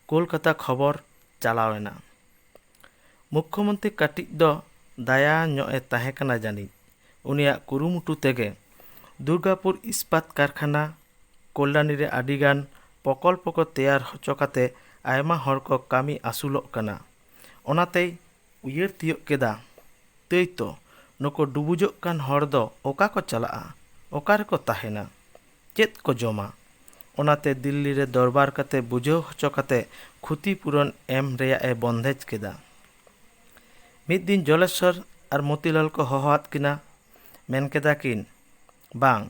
ᱠᱳᱞᱠᱟᱛᱟ ᱠᱷᱚᱵᱚᱨ ᱪᱟᱞᱟᱣ ᱮᱱᱟ᱾ ᱢᱩᱠᱠᱷᱚᱢᱚᱱᱛᱨᱤ ᱠᱟᱹᱴᱤᱡ ᱫᱚ ᱫᱟᱭᱟ ᱧᱚᱜ ᱮ ᱛᱟᱦᱮᱸ ᱠᱟᱱᱟ ᱡᱟᱹᱱᱤᱡ᱾ ᱩᱱᱤᱭᱟᱜ ᱠᱩᱨᱩᱢᱩᱴᱩ ᱛᱮᱜᱮ ᱫᱩᱨᱜᱟᱯᱩᱨ ᱤᱥᱯᱟᱛ ᱠᱟᱨᱠᱷᱟᱱᱟ, ᱠᱚᱞᱞᱟᱱᱤ ᱨᱮ ᱟᱹᱰᱤᱜᱟᱱ ᱯᱨᱚᱠᱚᱞᱯᱚ ᱠᱚ ᱛᱮᱭᱟᱨ ᱦᱚᱪᱚ ᱠᱟᱛᱮ ᱟᱭᱢᱟ ᱦᱚᱲ ᱠᱚ ᱠᱟᱹᱢᱤ ᱟᱹᱥᱩᱞᱚᱜ ᱠᱟᱱᱟ᱾ ᱚᱱᱟᱛᱮᱭ ᱩᱭᱦᱟᱹᱨ ᱛᱤᱭᱳᱜ ᱠᱮᱫᱟ, ᱛᱟᱹᱭ ᱛᱚ, ᱱᱩᱠᱩ ᱰᱩᱵᱩᱡᱚᱜ ᱠᱟᱱ ᱦᱚᱲ ᱫᱚ ᱚᱠᱟ ᱠᱚ ᱪᱟᱞᱟᱜᱼᱟ? ᱚᱠᱟ ᱨᱮᱠᱚ ᱛᱟᱦᱮᱱᱟ? ᱪᱮᱫ ᱠᱚ ᱡᱚᱢᱟ? ᱚᱱᱟᱛᱮ ᱫᱤᱞᱞᱤ ᱨᱮ ᱫᱚᱨᱵᱟᱨ ᱠᱟᱛᱮ ᱵᱩᱡᱷᱟᱹᱣ ᱦᱚᱪᱚ ᱠᱟᱛᱮ ᱠᱷᱩᱛᱤ ᱯᱩᱨᱚᱱ ᱮᱢ ᱨᱮᱭᱟᱜ ᱮ ᱵᱚᱱᱫᱮᱡ ᱠᱮᱫᱟ᱾ ᱢᱤᱫ ᱫᱤᱱ ᱡᱚᱞᱮᱥᱚᱨ ᱟᱨ ᱢᱚᱛᱤᱞᱟᱞ ᱠᱚ ᱦᱚᱦᱚᱣᱟᱫ ᱠᱤᱱᱟ᱾ ᱢᱮᱱ ᱠᱮᱫᱟ ᱠᱤᱱ, ᱵᱟᱝ,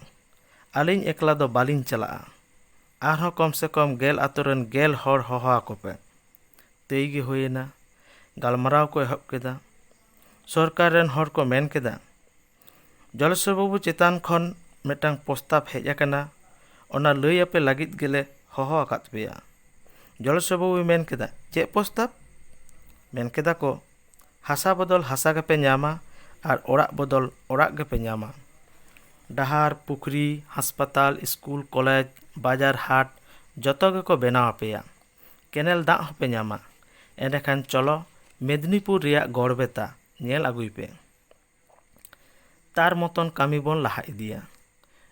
ᱟᱹᱞᱤᱧ ᱮᱠᱞᱟ ᱫᱚ ᱵᱟᱹᱞᱤᱧ ᱪᱟᱞᱟᱜᱼᱟ᱾ ᱟᱨᱦᱚᱸ ᱠᱚᱢ ᱥᱮ ᱠᱚᱢ ᱜᱮᱞ ᱟᱛᱳ ᱨᱮᱱ ᱜᱮᱞ ᱦᱚᱲ ᱦᱚᱦᱚ ᱟᱠᱚ ᱯᱮ᱾ ᱛᱟᱹᱭ ᱜᱮ ᱦᱩᱭᱮᱱᱟ᱾ ᱜᱟᱞᱢᱟᱨᱟᱣ ᱠᱚ ᱮᱦᱚᱵ ᱠᱮᱫᱟ᱾ ᱥᱚᱨᱠᱟᱨ ᱨᱮᱱ ᱦᱚᱲ ᱠᱚ ᱢᱮᱱ ᱠᱮᱫᱟ, "ᱡᱚᱞᱮᱥᱣᱚᱨ ᱵᱟᱹᱵᱩ ᱪᱮᱛᱟᱱ ᱠᱷᱚᱱ ᱢᱤᱫᱴᱟᱝ ᱯᱨᱚᱥᱛᱟᱵ ᱦᱮᱡ ᱟᱠᱟᱱᱟ, ᱚᱱᱟ ᱞᱟᱹᱭ ᱟᱯᱮ ᱞᱟᱹᱜᱤᱫ ᱜᱮᱞᱮ ᱦᱚᱦᱚ ᱟᱠᱟᱫ ᱯᱮᱭᱟ᱾" ᱡᱚᱞᱮᱥᱣᱚᱨ ᱵᱟᱹᱵᱩᱭ ᱢᱮᱱ ᱠᱮᱫᱟ, "ᱪᱮᱫ ᱯᱨᱚᱥᱛᱟᱵ?" ᱢᱮᱱ ᱠᱮᱫᱟ ᱠᱚ, "ᱦᱟᱥᱟ ᱵᱚᱫᱚᱞ ᱦᱟᱥᱟ ᱜᱮᱯᱮ ᱧᱟᱢᱟ ᱟᱨ ᱚᱲᱟᱜ ᱵᱚᱫᱚᱞ ᱚᱲᱟᱜ ᱜᱮᱯᱮ ᱧᱟᱢᱟ᱾ ᱰᱟᱦᱟᱨ, ᱯᱩᱠᱷᱨᱤ, ᱦᱟᱥᱯᱟᱛᱟᱞ, ᱥᱠᱩᱞ, ᱠᱚᱞᱮᱡᱽ, ᱵᱟᱡᱟᱨ, ᱦᱟᱴ ᱡᱚᱛᱚ ᱜᱮᱠᱚ ᱵᱮᱱᱟᱣ ᱟᱯᱮᱭᱟ᱾ ᱠᱮᱱᱮᱞ ᱫᱟᱜ ᱦᱚᱸᱯᱮ ᱧᱟᱢᱟ᱾ ᱮᱸᱰᱮᱠᱷᱟᱱ ᱪᱚᱞᱚ ᱢᱮᱫᱽᱱᱤᱯᱩᱨ ᱨᱮᱭᱟᱜ ᱜᱚᱲᱵᱮᱛᱟ ᱧᱮᱞ ᱟᱹᱜᱩᱭ ᱯᱮ᱾ ᱛᱟᱨ ᱢᱚᱛᱚᱱ ᱠᱟᱹᱢᱤ ᱵᱚᱱ ᱞᱟᱦᱟ ᱤᱫᱤᱭᱟ᱾"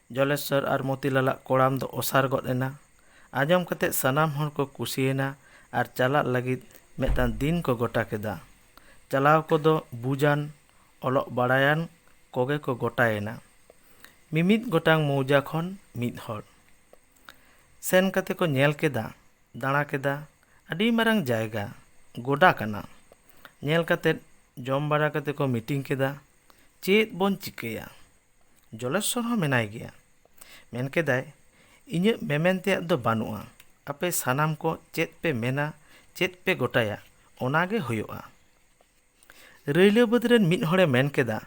ᱡᱚᱞᱮᱥᱥᱚᱨ ᱟᱨ ᱢᱚᱛᱤᱞᱟᱞᱟᱜ ᱠᱚᱲᱟᱢ ᱫᱚ ᱚᱥᱟᱨ ᱜᱚᱫ ᱮᱱᱟ᱾ ᱟᱸᱡᱚᱢ ᱠᱟᱛᱮ ᱥᱟᱱᱟᱢ ᱦᱚᱲ ᱠᱚ ᱠᱩᱥᱤᱭᱮᱱᱟ ᱟᱨ ᱪᱟᱞᱟᱜ ᱞᱟᱹᱜᱤᱫ ᱢᱤᱫᱴᱟᱝ ᱫᱤᱱ ᱠᱚ ᱜᱚᱴᱟ ᱠᱮᱫᱟ᱾ ᱪᱟᱞᱟᱣ ᱠᱚᱫᱚ ᱵᱩᱡᱟᱱ, ᱚᱞᱚᱜ ᱵᱟᱲᱟᱭᱟᱱ ᱠᱚᱜᱮ ᱠᱚ ᱜᱚᱴᱟᱭᱮᱱᱟ᱾ ᱢᱤᱢᱤᱫ ᱜᱚᱴᱟᱝ ᱢᱚᱣᱡᱟ ᱠᱷᱚᱱ ᱢᱤᱫ ᱦᱚᱲ᱾ ᱥᱮᱱ ᱠᱟᱛᱮ ᱠᱚ ᱧᱮᱞ ᱠᱮᱫᱟ, ᱫᱟᱬᱟ ᱠᱮᱫᱟ, ᱟᱹᱰᱤ ᱢᱟᱨᱟᱝ ᱡᱟᱭᱜᱟ, ᱜᱚᱰᱟ ᱠᱟᱱᱟ᱾ ᱧᱮᱞ ᱠᱟᱛᱮ ᱡᱚᱢ ᱵᱟᱲᱟ ᱠᱟᱛᱮ ᱠᱚ ᱢᱤᱴᱤᱝ ᱠᱮᱫᱟ, "ᱪᱮᱫ ᱵᱚᱱ ᱪᱤᱠᱟᱹᱭᱟ?" ᱡᱚᱞᱮᱥᱥᱚᱨ ᱦᱚᱸ ᱢᱮᱱᱟᱭ ᱜᱮᱭᱟ᱾ ᱢᱮᱱ ᱠᱮᱫᱟᱭ, "ᱤᱧᱟᱹᱜ ᱢᱮᱢᱮᱱ ᱛᱮᱭᱟᱜ ᱫᱚ ᱵᱟᱹᱱᱩᱜᱼᱟ, ᱟᱯᱮ ᱥᱟᱱᱟᱢ ᱠᱚ ᱪᱮᱫ ᱯᱮ ᱢᱮᱱᱟ, ᱪᱮᱫ ᱯᱮ ᱜᱚᱴᱟᱭᱟ, ᱚᱱᱟ ᱜᱮ ᱦᱩᱭᱩᱜᱼᱟ᱾" ᱨᱟᱹᱭᱞᱟᱹ ᱵᱟᱹᱫᱽ ᱨᱮᱱ ᱢᱤᱫ ᱦᱚᱲᱮ ᱢᱮᱱ ᱠᱮᱫᱟ,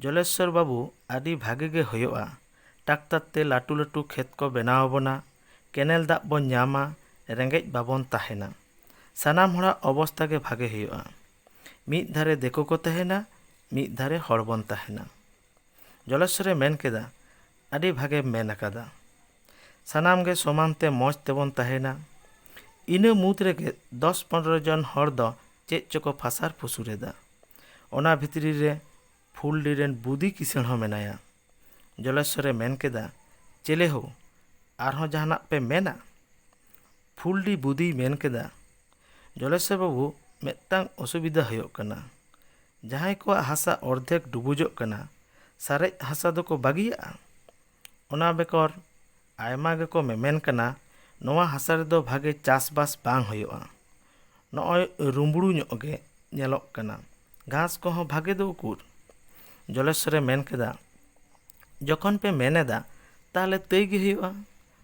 "ᱡᱚᱞᱮᱥᱥᱚᱨ ᱵᱟᱹᱵᱩ, ᱟᱹᱰᱤ ᱵᱷᱟᱜᱮ ᱜᱮ ᱦᱩᱭᱩᱜᱼᱟ᱾ ᱴᱟᱠᱴᱟᱨ ᱛᱮ ᱞᱟᱹᱴᱩ ᱞᱟᱹᱴᱩ ᱠᱷᱮᱛ ᱠᱚ ᱵᱮᱱᱟᱣ ᱟᱵᱚᱱᱟ, ᱠᱮᱱᱮᱞ ᱫᱟᱜ ᱵᱚᱱ ᱧᱟᱢᱟ, ᱨᱮᱸᱜᱮᱡ ᱵᱟᱵᱚᱱ ᱛᱟᱦᱮᱱᱟ᱾ ᱥᱟᱱᱟᱢ ᱦᱚᱲᱟᱜ ᱚᱵᱚᱥᱛᱟ ᱜᱮ ᱵᱷᱟᱜᱮ ᱦᱩᱭᱩᱜᱼᱟ᱾ ᱢᱤᱫ ᱫᱷᱟᱨᱮ ᱫᱤᱠᱩ ᱠᱚ ᱛᱟᱦᱮᱱᱟ, ᱢᱤᱫ ᱫᱷᱟᱨᱮ ᱦᱚᱲ ᱵᱚᱱ ᱛᱟᱦᱮᱱᱟ᱾" ᱡᱚᱞᱮᱥᱥᱚᱨᱮ ᱢᱮᱱ ᱠᱮᱫᱟ, "ᱟᱹᱰᱤ ᱵᱷᱟᱜᱮᱢ ᱢᱮᱱ ᱟᱠᱟᱫᱟ᱾" ᱥᱟᱱᱟᱢ ᱜᱮ ᱥᱚᱢᱟᱱ ᱛᱮ ᱢᱚᱡᱽ ᱛᱮᱵᱚᱱ ᱛᱟᱦᱮᱱᱟ᱾ ᱤᱱᱟᱹ ᱢᱩᱫᱽ ᱨᱮᱜᱮ ᱫᱚᱥ ᱯᱚᱱᱨᱚ ᱡᱚᱱ ᱦᱚᱲ ᱫᱚ ᱪᱮᱫ ᱪᱚᱠᱚ ᱯᱷᱟᱥᱟᱨ ᱯᱷᱩᱥᱩᱨ ᱮᱫᱟ᱾ ᱚᱱᱟ ᱵᱷᱤᱛᱨᱤ ᱨᱮ ᱯᱷᱩᱞᱰᱤ ᱨᱮᱱ ᱵᱩᱫᱤ ᱠᱤᱥᱟᱹᱬ ᱦᱚᱸ ᱢᱮᱱᱟᱭᱟ᱾ ᱡᱚᱞᱮᱥᱥᱚᱨᱮ ᱢᱮᱱ ᱠᱮᱫᱟ, "ᱪᱮᱞᱮ ᱦᱳ, ᱟᱨᱦᱚᱸ ᱡᱟᱦᱟᱱᱟᱜ ᱯᱮ ᱢᱮᱱᱟ?" ᱯᱷᱩᱞᱰᱤ ᱵᱩᱫᱤᱭ ᱢᱮᱱ ᱠᱮᱫᱟ, "ᱡᱚᱞᱮᱥᱥᱚᱨ ᱵᱟᱹᱵᱩ, ᱢᱤᱫᱴᱟᱝ ᱚᱥᱩᱵᱤᱫᱷᱟ ᱦᱩᱭᱩᱜ ᱠᱟᱱᱟ᱾ ᱡᱟᱦᱟᱸᱭ ᱠᱚᱣᱟᱜ ᱦᱟᱥᱟ ᱚᱨᱫᱷᱮᱠ ᱰᱩᱵᱩᱡᱚᱜ ᱠᱟᱱᱟ, ᱥᱟᱨᱮᱡ ᱦᱟᱥᱟ ᱫᱚᱠᱚ ᱵᱟᱹᱜᱤᱭᱟᱜᱼᱟ᱾ ᱚᱱᱟ ᱵᱮᱜᱚᱨ ᱟᱭᱢᱟ ᱜᱮᱠᱚ ᱢᱮᱢᱮᱱ ᱠᱟᱱᱟ, ᱱᱚᱣᱟ ᱦᱟᱥᱟ ᱨᱮᱫᱚ ᱵᱷᱟᱜᱮ ᱪᱟᱥᱵᱟᱥ ᱵᱟᱝ ᱦᱩᱭᱩᱜᱼᱟ᱾ ᱱᱚᱜᱼᱚᱭ ᱨᱩᱢᱵᱩᱲᱩ ᱧᱚᱜ ᱜᱮ ᱧᱮᱞᱚᱜ ᱠᱟᱱᱟ, ᱜᱷᱟᱥ ᱠᱚᱦᱚᱸ ᱵᱷᱟᱜᱮ ᱫᱚ ᱩᱠᱩᱨ?" ᱡᱚᱞᱮᱥᱥᱚᱨᱮ ᱢᱮᱱ ᱠᱮᱫᱟ, "ᱡᱚᱠᱷᱚᱱ ᱯᱮ ᱢᱮᱱ ᱮᱫᱟ, ᱛᱟᱦᱞᱮ ᱛᱟᱹᱭ ᱜᱮ ᱦᱩᱭᱩᱜᱼᱟ᱾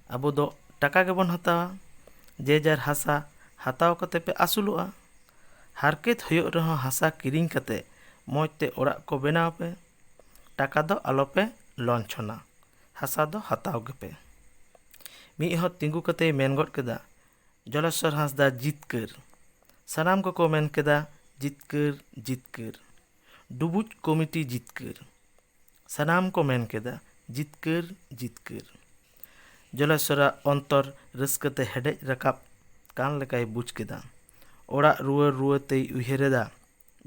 ᱟᱵᱚ ᱫᱚ ᱴᱟᱠᱟ ᱜᱮᱵᱚᱱ ᱦᱟᱛᱟᱣᱟ, ᱡᱮ ᱡᱟᱨ ᱦᱟᱥᱟ ᱦᱟᱛᱟᱣ ᱠᱟᱛᱮ ᱯᱮ ᱟᱹᱥᱩᱞᱚᱜᱼᱟ᱾ ᱦᱟᱨᱠᱮᱛ ᱦᱩᱭᱩᱜ ᱨᱮᱦᱚᱸ ᱦᱟᱥᱟ ᱠᱤᱨᱤᱧ ᱠᱟᱛᱮ ᱢᱚᱡᱽ ᱛᱮ ᱚᱲᱟᱜ ᱠᱚ ᱵᱮᱱᱟᱣ ᱯᱮ᱾ ᱴᱟᱠᱟ ᱫᱚ ᱟᱞᱚ ᱯᱮ ᱞᱚᱧᱪᱷᱚᱱᱟ, ᱦᱟᱥᱟ ᱫᱚ ᱦᱟᱛᱟᱣ ᱜᱮᱯᱮ᱾ ᱢᱤᱫ ᱦᱚᱲ ᱛᱤᱸᱜᱩ ᱠᱟᱛᱮᱭ ᱢᱮᱱ ᱜᱚᱫ ᱠᱮᱫᱟ, ᱡᱚᱞᱮᱥᱚᱨ ᱦᱟᱸᱥᱫᱟ ᱡᱤᱛᱠᱟᱹᱨ᱾ ᱥᱟᱱᱟᱢ ᱠᱚᱠᱚ ᱢᱮᱱ ᱠᱮᱫᱟ, ᱡᱤᱛᱠᱟᱹᱨ, ᱡᱤᱛᱠᱟᱹᱨ᱾ ᱰᱩᱵᱩᱡ ᱠᱚᱢᱤᱴᱤ ᱡᱤᱛᱠᱟᱹᱨ᱾ ᱥᱟᱱᱟᱢ ᱠᱚ ᱢᱮᱱ ᱠᱮᱫᱟ, ᱡᱤᱛᱠᱟᱹᱨ, ᱡᱤᱛᱠᱟᱹᱨ᱾ ᱡᱚᱞᱮᱥᱚᱨᱟᱜ ᱚᱱᱛᱚᱨ ᱨᱟᱹᱥᱠᱟᱹ ᱛᱮ ᱦᱮᱰᱮᱡ ᱨᱟᱠᱟᱵ ᱠᱟᱱ ᱞᱮᱠᱟᱭ ᱵᱩᱡᱽ ᱠᱮᱫᱟ᱾ ᱚᱲᱟᱜ ᱨᱩᱣᱟᱹᱲ ᱨᱩᱣᱟᱹᱲ ᱛᱮᱭ ᱩᱭᱦᱟᱹᱨ ᱮᱫᱟ,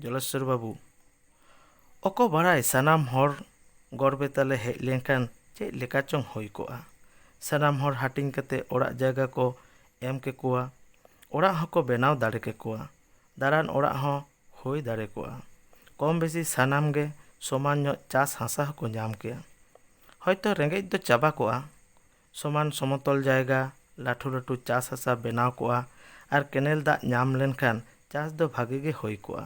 ᱡᱚᱞᱮᱥᱚᱨ ᱵᱟᱹᱵᱩ, ᱚᱠᱚ ᱵᱟᱲᱟᱭ ᱥᱟᱱᱟᱢ ᱦᱚᱲ ᱜᱚᱲᱵᱮᱛᱟ ᱞᱮ ᱦᱮᱡ ᱞᱮᱱᱠᱷᱟᱱ ᱪᱮᱫ ᱞᱮᱠᱟ ᱪᱚᱝ ᱦᱩᱭ ᱠᱚᱜᱼᱟ᱾ ᱥᱟᱱᱟᱢ ᱦᱚᱲ ᱦᱟᱹᱴᱤᱧ ᱠᱟᱛᱮ ᱚᱲᱟᱜ ᱡᱟᱭᱜᱟ ᱠᱚ ᱮᱢ ᱠᱮᱠᱚᱣᱟ, ᱚᱲᱟᱜ ᱦᱚᱸᱠᱚ ᱵᱮᱱᱟᱣ ᱫᱟᱲᱮ ᱠᱮᱠᱚᱣᱟ, ᱫᱟᱞᱟᱱ ᱚᱲᱟᱜ ᱦᱚᱸ ᱦᱩᱭ ᱫᱟᱲᱮ ᱠᱚᱜᱼᱟ᱾ ᱠᱚᱢ ᱵᱮᱥᱤ ᱥᱟᱱᱟᱢ ᱜᱮ ᱥᱚᱢᱟᱱ ᱧᱚᱜ ᱪᱟᱥ ᱦᱟᱥᱟ ᱦᱚᱸᱠᱚ ᱧᱟᱢ ᱠᱮᱭᱟ᱾ ᱦᱚᱭᱛᱚ ᱨᱮᱸᱜᱮᱡ ᱫᱚ ᱪᱟᱵᱟ ᱠᱚᱜᱼᱟ, ᱥᱚᱢᱟᱱ ᱥᱚᱢᱚᱛᱚᱞ ᱡᱟᱭᱜᱟ, ᱞᱟᱹᱴᱷᱩ ᱞᱟᱹᱴᱷᱩ ᱪᱟᱥ ᱦᱟᱥᱟ ᱵᱮᱱᱟᱣ ᱠᱚᱜᱼᱟ ᱟᱨ ᱠᱮᱱᱮᱞ ᱫᱟᱜ ᱧᱟᱢ ᱞᱮᱱᱠᱷᱟᱱ ᱪᱟᱥ ᱫᱚ ᱵᱷᱟᱜᱮ ᱜᱮ ᱦᱩᱭ ᱠᱚᱜᱼᱟ᱾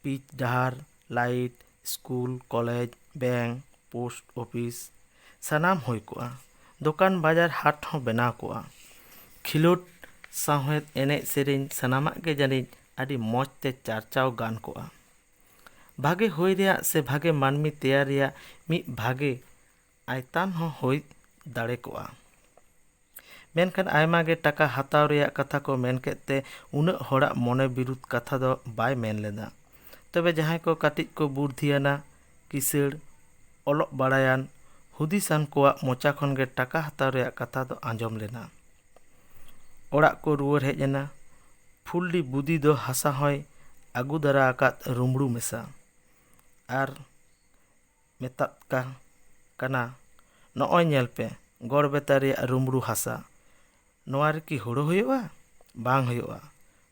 ᱯᱤᱪ ᱰᱟᱦᱟᱨ, light, school, college, bank, post office ᱥᱟᱱᱟᱢ ᱦᱩᱭ ᱠᱚᱜᱼᱟ᱾ ᱫᱚᱠᱟᱱ ᱵᱟᱡᱟᱨ ᱦᱟᱴ ᱦᱚᱸ ᱵᱮᱱᱟᱣ ᱠᱚᱜᱼᱟ᱾ ᱠᱷᱮᱞᱳᱰ, ᱥᱟᱶᱦᱮᱫ, ᱮᱱᱮᱡ ᱥᱮᱨᱮᱧ ᱥᱟᱱᱟᱢᱟᱜ ᱜᱮ ᱡᱟᱹᱱᱤᱡ ᱟᱹᱰᱤ ᱢᱚᱡᱽ ᱛᱮ ᱪᱟᱨᱪᱟᱣ ᱜᱟᱱ ᱠᱚᱜᱼᱟ᱾ ᱵᱷᱟᱜᱮ ᱦᱩᱭ ᱨᱮᱭᱟᱜ ᱥᱮ ᱵᱷᱟᱜᱮ ᱢᱟᱹᱱᱢᱤ ᱛᱮᱭᱟᱨ ᱨᱮᱭᱟᱜ ᱢᱤᱫ ᱵᱷᱟᱜᱮ ᱟᱭᱛᱟᱱ ᱦᱚᱸ ᱦᱩᱭ ᱫᱟᱲᱮ ᱠᱚᱜᱼᱟ᱾ ᱢᱮᱱᱠᱷᱟᱱ ᱟᱭᱢᱟ ᱜᱮ ᱴᱟᱠᱟ ᱦᱟᱛᱟᱣ ᱨᱮᱭᱟᱜ ᱠᱟᱛᱷᱟ ᱠᱚ ᱢᱮᱱ ᱠᱮᱫ ᱛᱮ ᱩᱱᱟᱹᱜ ᱦᱚᱲᱟᱜ ᱢᱚᱱᱮ ᱵᱤᱨᱩᱫᱷ ᱠᱟᱛᱷᱟ ᱫᱚ ᱵᱟᱭ ᱢᱮᱱ ᱞᱮᱫᱟ᱾ ᱛᱚᱵᱮ ᱡᱟᱦᱟᱸᱭ ᱠᱚ ᱠᱟᱹᱴᱤᱡ ᱠᱚ ᱵᱩᱨᱫᱷᱤᱭᱟᱱᱟ, ᱠᱤᱥᱟᱹᱬ, ᱚᱞᱚᱜ ᱵᱟᱲᱟᱭᱟᱱ, ᱦᱩᱫᱤᱥᱟᱱ ᱠᱚᱣᱟᱜ ᱢᱚᱪᱟ ᱠᱷᱚᱱ ᱜᱮ ᱴᱟᱠᱟ ᱦᱟᱛᱟᱣ ᱨᱮᱭᱟᱜ ᱠᱟᱛᱷᱟ ᱫᱚ ᱟᱸᱡᱚᱢ ᱞᱮᱱᱟ᱾ ᱚᱲᱟᱜ ᱠᱚ ᱨᱩᱣᱟᱹᱲ ᱦᱮᱡ ᱮᱱᱟ᱾ ᱯᱷᱩᱞᱰᱤ ᱵᱩᱫᱤ ᱫᱚ ᱦᱟᱥᱟ ᱦᱚᱸᱭ ᱟᱹᱜᱩ ᱫᱟᱨᱟ ᱟᱠᱟᱫ ᱨᱩᱢᱲᱩ ᱢᱮᱥᱟ᱾ ᱟᱨ ᱢᱮᱛᱟᱫ ᱠᱟ-, ᱠᱟᱱᱟ, "ᱱᱚᱜᱼᱚᱭ ᱧᱮᱞ ᱯᱮ, ᱜᱚᱲᱵᱮᱛᱟ ᱨᱮᱭᱟᱜ ᱨᱩᱢᱲᱩ ᱦᱟᱥᱟ᱾ ᱱᱚᱣᱟ ᱨᱮᱠᱤ ᱦᱳᱲᱳ ᱦᱩᱭᱩᱜᱼᱟ? ᱵᱟᱝ ᱦᱩᱭᱩᱜᱼᱟ᱾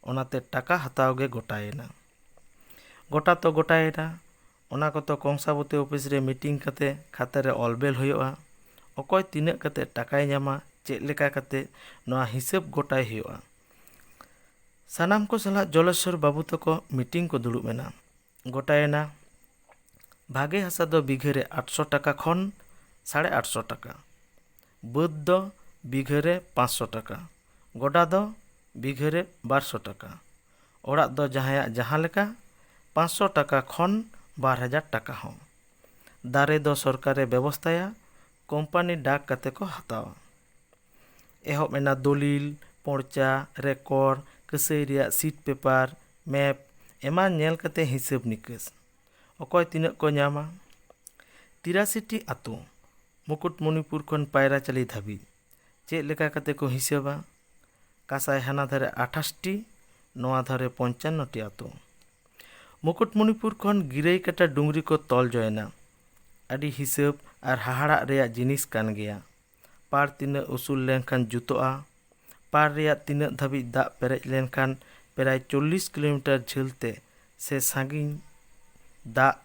ᱚᱱᱟᱛᱮ ᱴᱟᱠᱟ ᱦᱟᱛᱟᱣ ᱜᱮ ᱜᱚᱴᱟᱭᱮᱱᱟ᱾" ᱜᱚᱴᱟ ᱛᱚ ᱜᱚᱴᱟᱭᱮᱱᱟ, ᱚᱱᱟ ᱠᱚᱛᱚ ᱠᱚᱝᱥᱟᱵᱚᱛᱤ ᱚᱯᱷᱤᱥ ᱨᱮ ᱢᱤᱴᱤᱝ ᱠᱟᱛᱮ ᱠᱷᱟᱛᱟ ᱨᱮ ᱚᱞ ᱵᱮᱞ ᱦᱩᱭᱩᱜᱼᱟ᱾ ᱚᱠᱚᱭ ᱛᱤᱱᱟᱹᱜ ᱠᱟᱛᱮ ᱴᱟᱠᱟᱭ ᱧᱟᱢᱟ, ᱪᱮᱫ ᱞᱮᱠᱟ ᱠᱟᱛᱮ, ᱱᱚᱣᱟ ᱦᱤᱥᱟᱹᱵ ᱜᱚᱴᱟᱭ ᱦᱩᱭᱩᱜᱼᱟ᱾ ᱥᱟᱱᱟᱢ ᱠᱚ ᱥᱟᱞᱟᱜ ᱡᱚᱞᱮᱥᱚᱨ ᱵᱟᱹᱵᱩ ᱛᱟᱠᱚ ᱢᱤᱴᱤᱝ ᱠᱚ ᱫᱩᱲᱩᱵ ᱮᱱᱟ᱾ ᱜᱚᱴᱟᱭᱮᱱᱟ, ᱵᱷᱟᱜᱮ ᱦᱟᱥᱟ ᱫᱚ ᱵᱤᱜᱷᱟᱹ ᱨᱮ ᱟᱴᱥᱚ ᱴᱟᱠᱟ ᱠᱷᱚᱱ ᱥᱟᱲᱮ ᱟᱴᱥᱚ ᱴᱟᱠᱟ, ᱵᱟᱹᱫᱽ ᱫᱚ ᱵᱤᱜᱷᱟᱹ ᱨᱮ ᱯᱟᱸᱪᱥᱚ ᱴᱟᱠᱟ, ᱜᱚᱰᱟ ᱫᱚ ᱵᱤᱜᱷᱟᱹ ᱨᱮ ᱵᱟᱨᱥᱚ ᱴᱟᱠᱟ᱾ ᱚᱲᱟᱜ ᱫᱚ ᱡᱟᱦᱟᱸᱭᱟᱜ ᱡᱟᱦᱟᱸ ᱞᱮᱠᱟ, ᱯᱟᱸᱪᱥᱚ ᱴᱟᱠᱟ ᱠᱷᱚᱱ ᱵᱟᱨ ᱦᱟᱡᱟᱨ ᱴᱟᱠᱟ ᱦᱚᱸ᱾ ᱫᱟᱨᱮ ᱫᱚ ᱥᱚᱨᱠᱟᱨᱮ ᱵᱮᱵᱚᱥᱛᱷᱟᱭᱟ, ᱠᱳᱢᱯᱟᱱᱤ ᱰᱟᱠ ᱠᱟᱛᱮ ᱠᱚ ᱦᱟᱛᱟᱣᱟ᱾ ᱮᱦᱚᱵ ᱮᱱᱟ ᱫᱚᱞᱤᱞ, ᱯᱚᱲᱪᱟ, ᱨᱮᱠᱚᱨᱰ, ᱠᱟᱹᱥᱟᱹᱭ ᱨᱮᱭᱟᱜ ᱥᱤᱴ ᱯᱮᱯᱟᱨ, ᱢᱮᱯ ᱮᱢᱟᱱ ᱧᱮᱞ ᱠᱟᱛᱮ ᱦᱤᱥᱟᱹᱵ ᱱᱤᱠᱟᱹᱥ᱾ ᱚᱠᱚᱭ ᱛᱤᱱᱟᱹᱜ ᱠᱚ ᱧᱟᱢᱟ? ᱛᱤᱨᱟᱥᱤ ᱴᱤ ᱟᱛᱳ, ᱢᱩᱠᱩᱴᱢᱚᱱᱤᱯᱩᱨ ᱠᱷᱚᱱ ᱯᱟᱭᱨᱟᱪᱟᱞᱤ ᱫᱷᱟᱹᱵᱤᱡ᱾ ᱪᱮᱫ ᱞᱮᱠᱟ ᱠᱟᱛᱮ ᱠᱚ ᱦᱤᱥᱟᱹᱵᱟ? ᱠᱟᱸᱥᱟᱭ ᱦᱟᱱᱟ ᱫᱷᱟᱨᱮ ᱟᱴᱷᱟᱥ ᱴᱤ, ᱱᱚᱣᱟ ᱫᱷᱟᱨᱮ ᱯᱚᱧᱪᱟᱱᱱᱚ ᱴᱤ ᱟᱛᱳ᱾ ᱢᱩᱠᱩᱴᱢᱚᱱᱤᱯᱩᱨ ᱠᱷᱚᱱ ᱜᱤᱨᱟᱹᱭᱠᱟᱴᱟ ᱰᱩᱝᱨᱤ ᱠᱚ ᱛᱚᱞ ᱡᱚᱭᱮᱱᱟ᱾ ᱟᱹᱰᱤ ᱦᱤᱥᱟᱹᱵ ᱟᱨ ᱦᱟᱦᱟᱲᱟᱜ ᱨᱮᱭᱟᱜ ᱡᱤᱱᱤᱥ ᱠᱟᱱ ᱜᱮᱭᱟ᱾ ᱯᱟᱲ ᱛᱤᱱᱟᱹᱜ ᱩᱥᱩᱞ ᱞᱮᱱᱠᱷᱟᱱ ᱡᱩᱛᱚᱜᱼᱟ? ᱯᱟᱲ ᱨᱮᱭᱟᱜ ᱛᱤᱱᱟᱹᱜ ᱫᱷᱟᱹᱵᱤᱡ ᱫᱟᱜ ᱯᱮᱨᱮᱡ ᱞᱮᱱᱠᱷᱟᱱ ᱯᱨᱟᱭ ᱪᱚᱞᱞᱤᱥ ᱠᱤᱞᱳᱢᱤᱴᱟᱨ ᱡᱷᱟᱹᱞ ᱛᱮ ᱥᱮ ᱥᱟᱺᱜᱤᱧ ᱫᱟᱜ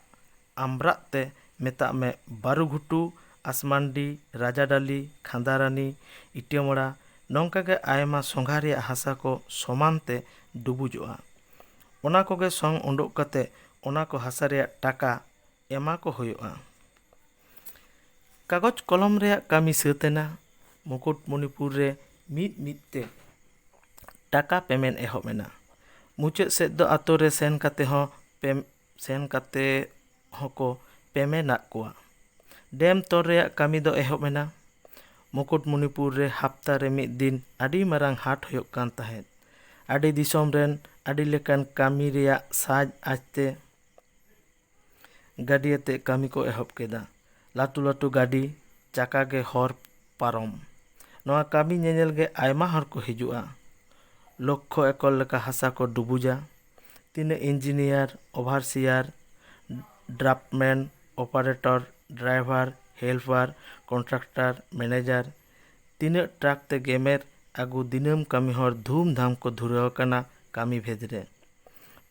ᱟᱢᱵᱽᱨᱟᱜ ᱛᱮ, ᱢᱮᱛᱟᱜ ᱢᱮ ᱵᱟᱨᱩᱜᱷᱩᱴᱩ, ᱟᱥᱢᱟᱱᱰᱤ, ᱨᱟᱡᱟᱰᱟᱞᱤ, ᱠᱷᱟᱸᱫᱟᱨᱟᱱᱤ, ᱤᱴᱟᱹᱢᱚᱲᱟ, ᱱᱚᱝᱠᱟ ᱜᱮ ᱟᱭᱢᱟ ᱥᱚᱸᱜᱷᱟ ᱨᱮᱭᱟᱜ ᱦᱟᱥᱟ ᱠᱚ ᱥᱚᱢᱟᱱ ᱛᱮ ᱰᱩᱵᱩᱡᱚᱜᱼᱟ᱾ ᱚᱱᱟ ᱠᱚᱜᱮ ᱥᱚᱝ ᱩᱰᱩᱠ ᱠᱟᱛᱮ ᱚᱱᱟ ᱠᱚ ᱦᱟᱥᱟ ᱨᱮᱭᱟᱜ ᱴᱟᱠᱟ ᱮᱢᱟ ᱠᱚ ᱦᱩᱭᱩᱜᱼᱟ᱾ ᱠᱟᱜᱚᱡᱽ ᱠᱚᱞᱚᱢ ᱨᱮᱭᱟᱜ ᱠᱟᱹᱢᱤ ᱥᱟᱹᱛ ᱮᱱᱟ᱾ ᱢᱩᱠᱩᱴᱢᱚᱱᱤᱯᱩᱨ ᱨᱮ ᱢᱤᱫ ᱢᱤᱫ ᱛᱮ ᱴᱟᱠᱟ ᱯᱮᱢᱮᱱᱴ ᱮᱦᱚᱵ ᱮᱱᱟ᱾ ᱢᱩᱪᱟᱹᱫ ᱥᱮᱫ ᱫᱚ ᱟᱛᱳ ᱨᱮ ᱥᱮᱱ ᱠᱟᱛᱮ ᱦᱚᱸ ᱯᱮᱢ-, ᱥᱮᱱ ᱠᱟᱛᱮ ᱦᱚᱸᱠᱚ ᱯᱮᱢᱮᱱᱴ ᱟᱫ ᱠᱚᱣᱟ᱾ ᱰᱮᱢ ᱛᱚᱞ ᱨᱮᱭᱟᱜ ᱠᱟᱹᱢᱤ ᱫᱚ ᱮᱦᱚᱵ ᱮᱱᱟ᱾ ᱢᱩᱠᱩᱴᱢᱚᱱᱤᱯᱩᱨ ᱨᱮ ᱦᱟᱯᱛᱟ ᱨᱮ ᱢᱤᱫ ᱫᱤᱱ ᱟᱹᱰᱤ ᱢᱟᱨᱟᱝ ᱦᱟᱴ ᱦᱩᱭᱩᱜ ᱠᱟᱱ ᱛᱟᱦᱮᱸᱫ᱾ ᱟᱹᱰᱤ ᱫᱤᱥᱚᱢ ᱨᱮᱱ ᱟᱹᱰᱤ ᱞᱮᱠᱟᱱ ᱠᱟᱹᱢᱤ ᱨᱮᱭᱟᱜ ᱥᱟᱡᱽ ᱟᱡᱛᱮ ᱜᱟᱹᱰᱤ ᱟᱛᱮ ᱠᱟᱹᱢᱤ ᱠᱚ ᱮᱦᱚᱵ ᱠᱮᱫᱟ᱾ ᱞᱟᱹᱴᱩ ᱞᱟᱹᱴᱩ ᱜᱟᱹᱰᱤ, ᱪᱟᱠᱟ ᱜᱮ ᱦᱚᱨ ᱯᱟᱨᱚᱢ᱾ ᱱᱚᱣᱟ ᱠᱟᱹᱢᱤ ᱧᱮᱧᱮᱞ ᱜᱮ ᱟᱭᱢᱟ ᱦᱚᱲ ᱠᱚ ᱦᱤᱡᱩᱜᱼᱟ᱾ ᱞᱚᱠᱠᱷᱚ ᱮᱠᱚᱨ ᱞᱮᱠᱟ ᱦᱟᱥᱟ ᱠᱚ ᱰᱩᱵᱩᱡᱟ᱾ ᱛᱤᱱᱟᱹᱜ engineer, overseer, draughtsman, operator, driver, helper, contractor, manager, ᱛᱤᱱᱟᱹᱜ ᱴᱨᱟᱠ ᱛᱮ ᱜᱮᱢᱮᱨ ᱟᱹᱜᱩ ᱫᱤᱱᱟᱹᱢ ᱠᱟᱹᱢᱤ ᱦᱚᱲ ᱫᱷᱩᱢᱫᱷᱟᱢ ᱠᱚ ᱫᱷᱩᱨᱟᱹᱣ ᱟᱠᱟᱱᱟ ᱠᱟᱹᱢᱤ ᱵᱷᱮᱫ ᱨᱮ᱾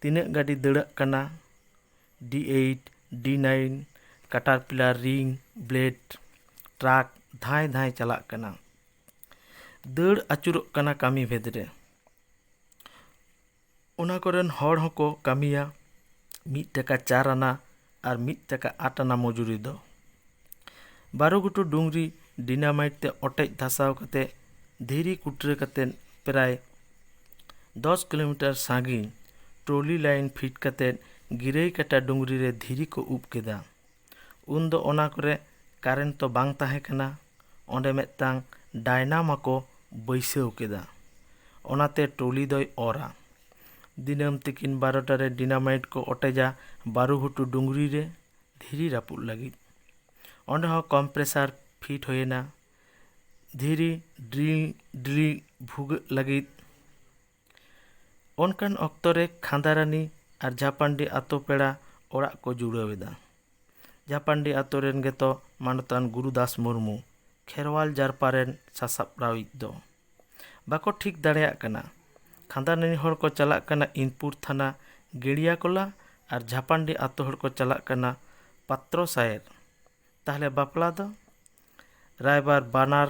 ᱛᱤᱱᱟᱹᱜ ᱜᱟᱹᱰᱤ ᱫᱟᱹᱲᱟᱜ ᱠᱟᱱᱟ, ᱰᱤ ᱮᱭᱤᱴ, ᱰᱤ ᱱᱟᱭᱤᱱ, ᱠᱟᱴᱟᱨᱯᱤᱞᱟᱨ, ᱨᱤᱝ, ᱵᱞᱮᱰ, ᱴᱨᱟᱠ ᱫᱷᱟᱸᱭ ᱫᱷᱟᱸᱭ ᱪᱟᱞᱟᱜ ᱠᱟᱱᱟ᱾ ᱫᱟᱹᱲ ᱟᱹᱪᱩᱨᱚᱜ ᱠᱟᱱᱟ ᱠᱟᱹᱢᱤ ᱵᱷᱮᱫ ᱨᱮ᱾ ᱚᱱᱟ ᱠᱚᱨᱮᱱ ᱦᱚᱲ ᱦᱚᱸᱠᱚ ᱠᱟᱹᱢᱤᱭᱟ ᱢᱤᱫ ᱴᱟᱠᱟ ᱪᱟᱨ ᱟᱱᱟ ᱟᱨ ᱢᱤᱫ ᱴᱟᱠᱟ ᱟᱴ ᱟᱱᱟ ᱢᱚᱡᱩᱨᱤ ᱫᱚ᱾ ᱵᱟᱨᱚ ᱜᱷᱩᱴᱩ ᱰᱩᱝᱨᱤ ᱰᱤᱱᱟᱢᱟᱭᱤᱴ ᱛᱮ ᱚᱴᱮᱡ ᱫᱷᱟᱥᱟᱣ ᱠᱟᱛᱮ ᱫᱷᱤᱨᱤ ᱠᱩᱴᱨᱟᱹ ᱠᱟᱛᱮ ᱯᱨᱟᱭ ᱫᱚᱥ ᱠᱤᱞᱳᱢᱤᱴᱟᱨ ᱥᱟᱺᱜᱤᱧ ᱴᱨᱚᱞᱤ ᱞᱟᱭᱤᱱ ᱯᱷᱤᱴ ᱠᱟᱛᱮ ᱜᱤᱨᱟᱹᱭ ᱠᱟᱴᱟ ᱰᱩᱝᱨᱤ ᱨᱮ ᱫᱷᱤᱨᱤ ᱠᱚ ᱩᱵ ᱠᱮᱫᱟ᱾ ᱩᱱᱫᱚ ᱚᱱᱟ ᱠᱚᱨᱮ ᱠᱟᱨᱮᱱᱴ ᱫᱚ ᱵᱟᱝ ᱛᱟᱦᱮᱸ ᱠᱟᱱᱟ᱾ ᱚᱸᱰᱮ ᱢᱤᱫᱴᱟᱝ ᱰᱟᱭᱱᱟᱢᱟ ᱠᱚ ᱵᱟᱹᱭᱥᱟᱹᱣ ᱠᱮᱫᱟ᱾ ᱚᱱᱟᱛᱮ ᱴᱨᱚᱞᱤ ᱫᱚᱭ ᱚᱨᱟ᱾ ᱫᱤᱱᱟᱹᱢ ᱛᱤᱠᱤᱱ ᱵᱟᱨᱚᱴᱟ ᱨᱮ ᱰᱤᱱᱟᱢᱟᱭᱤᱴ ᱠᱚ ᱚᱴᱮᱡᱟ ᱵᱟᱹᱨᱩᱜᱷᱩᱴᱩ ᱰᱩᱝᱨᱤ ᱨᱮ ᱫᱷᱤᱨᱤ ᱨᱟᱹᱯᱩᱫ ᱞᱟᱹᱜᱤᱫ᱾ ᱚᱸᱰᱮ ᱦᱚᱸ ᱠᱚᱢᱯᱨᱮᱥᱟᱨ ᱯᱷᱤᱴ ᱦᱩᱭᱮᱱᱟ ᱫᱷᱤᱨᱤ ᱰᱨᱤᱞ ᱰᱨᱤᱞ ᱵᱷᱩᱜᱟᱹᱜ ᱞᱟᱹᱜᱤᱫ᱾ ᱚᱱᱠᱟᱱ ᱚᱠᱛᱚ ᱨᱮ ᱠᱷᱟᱸᱫᱟᱨᱟᱱᱤ ᱟᱨ ᱡᱷᱟᱯᱟᱱᱰᱤ ᱟᱛᱳ ᱯᱮᱲᱟ ᱚᱲᱟᱜ ᱠᱚ ᱡᱩᱲᱟᱹᱣ ᱮᱫᱟ᱾ ᱡᱷᱟᱯᱟᱱᱰᱤ ᱟᱛᱳ ᱨᱮᱱ ᱜᱮᱛᱚ ᱢᱟᱱᱚᱛᱟᱱ ᱜᱩᱨᱩᱫᱟᱥ ᱢᱩᱨᱢᱩ ᱠᱷᱮᱨᱣᱟᱞ ᱡᱟᱨᱯᱟ ᱨᱮᱱ ᱥᱟᱥᱟᱯᱲᱟᱣᱤᱡ ᱫᱚ᱾ ᱵᱟᱠᱚ ᱴᱷᱤᱠ ᱫᱟᱲᱮᱭᱟᱜ ᱠᱟᱱᱟ᱾ ᱠᱷᱟᱸᱫᱟᱨᱟᱱᱤ ᱦᱚᱲ ᱠᱚ ᱪᱟᱞᱟᱜ ᱠᱟᱱᱟ ᱤᱱᱯᱩᱨ ᱛᱷᱟᱱᱟ ᱜᱮᱲᱤᱭᱟᱠᱚᱞᱟ ᱟᱨ ᱡᱷᱟᱯᱟᱱᱰᱤ ᱟᱛᱳ ᱦᱚᱲ ᱠᱚ ᱪᱟᱞᱟᱜ ᱠᱟᱱᱟ ᱯᱟᱛᱨᱚ ᱥᱟᱭᱮᱨ᱾ ᱛᱟᱦᱞᱮ ᱵᱟᱯᱞᱟ ᱫᱚ? ᱨᱟᱭᱵᱟᱨ ᱵᱟᱱᱟᱨ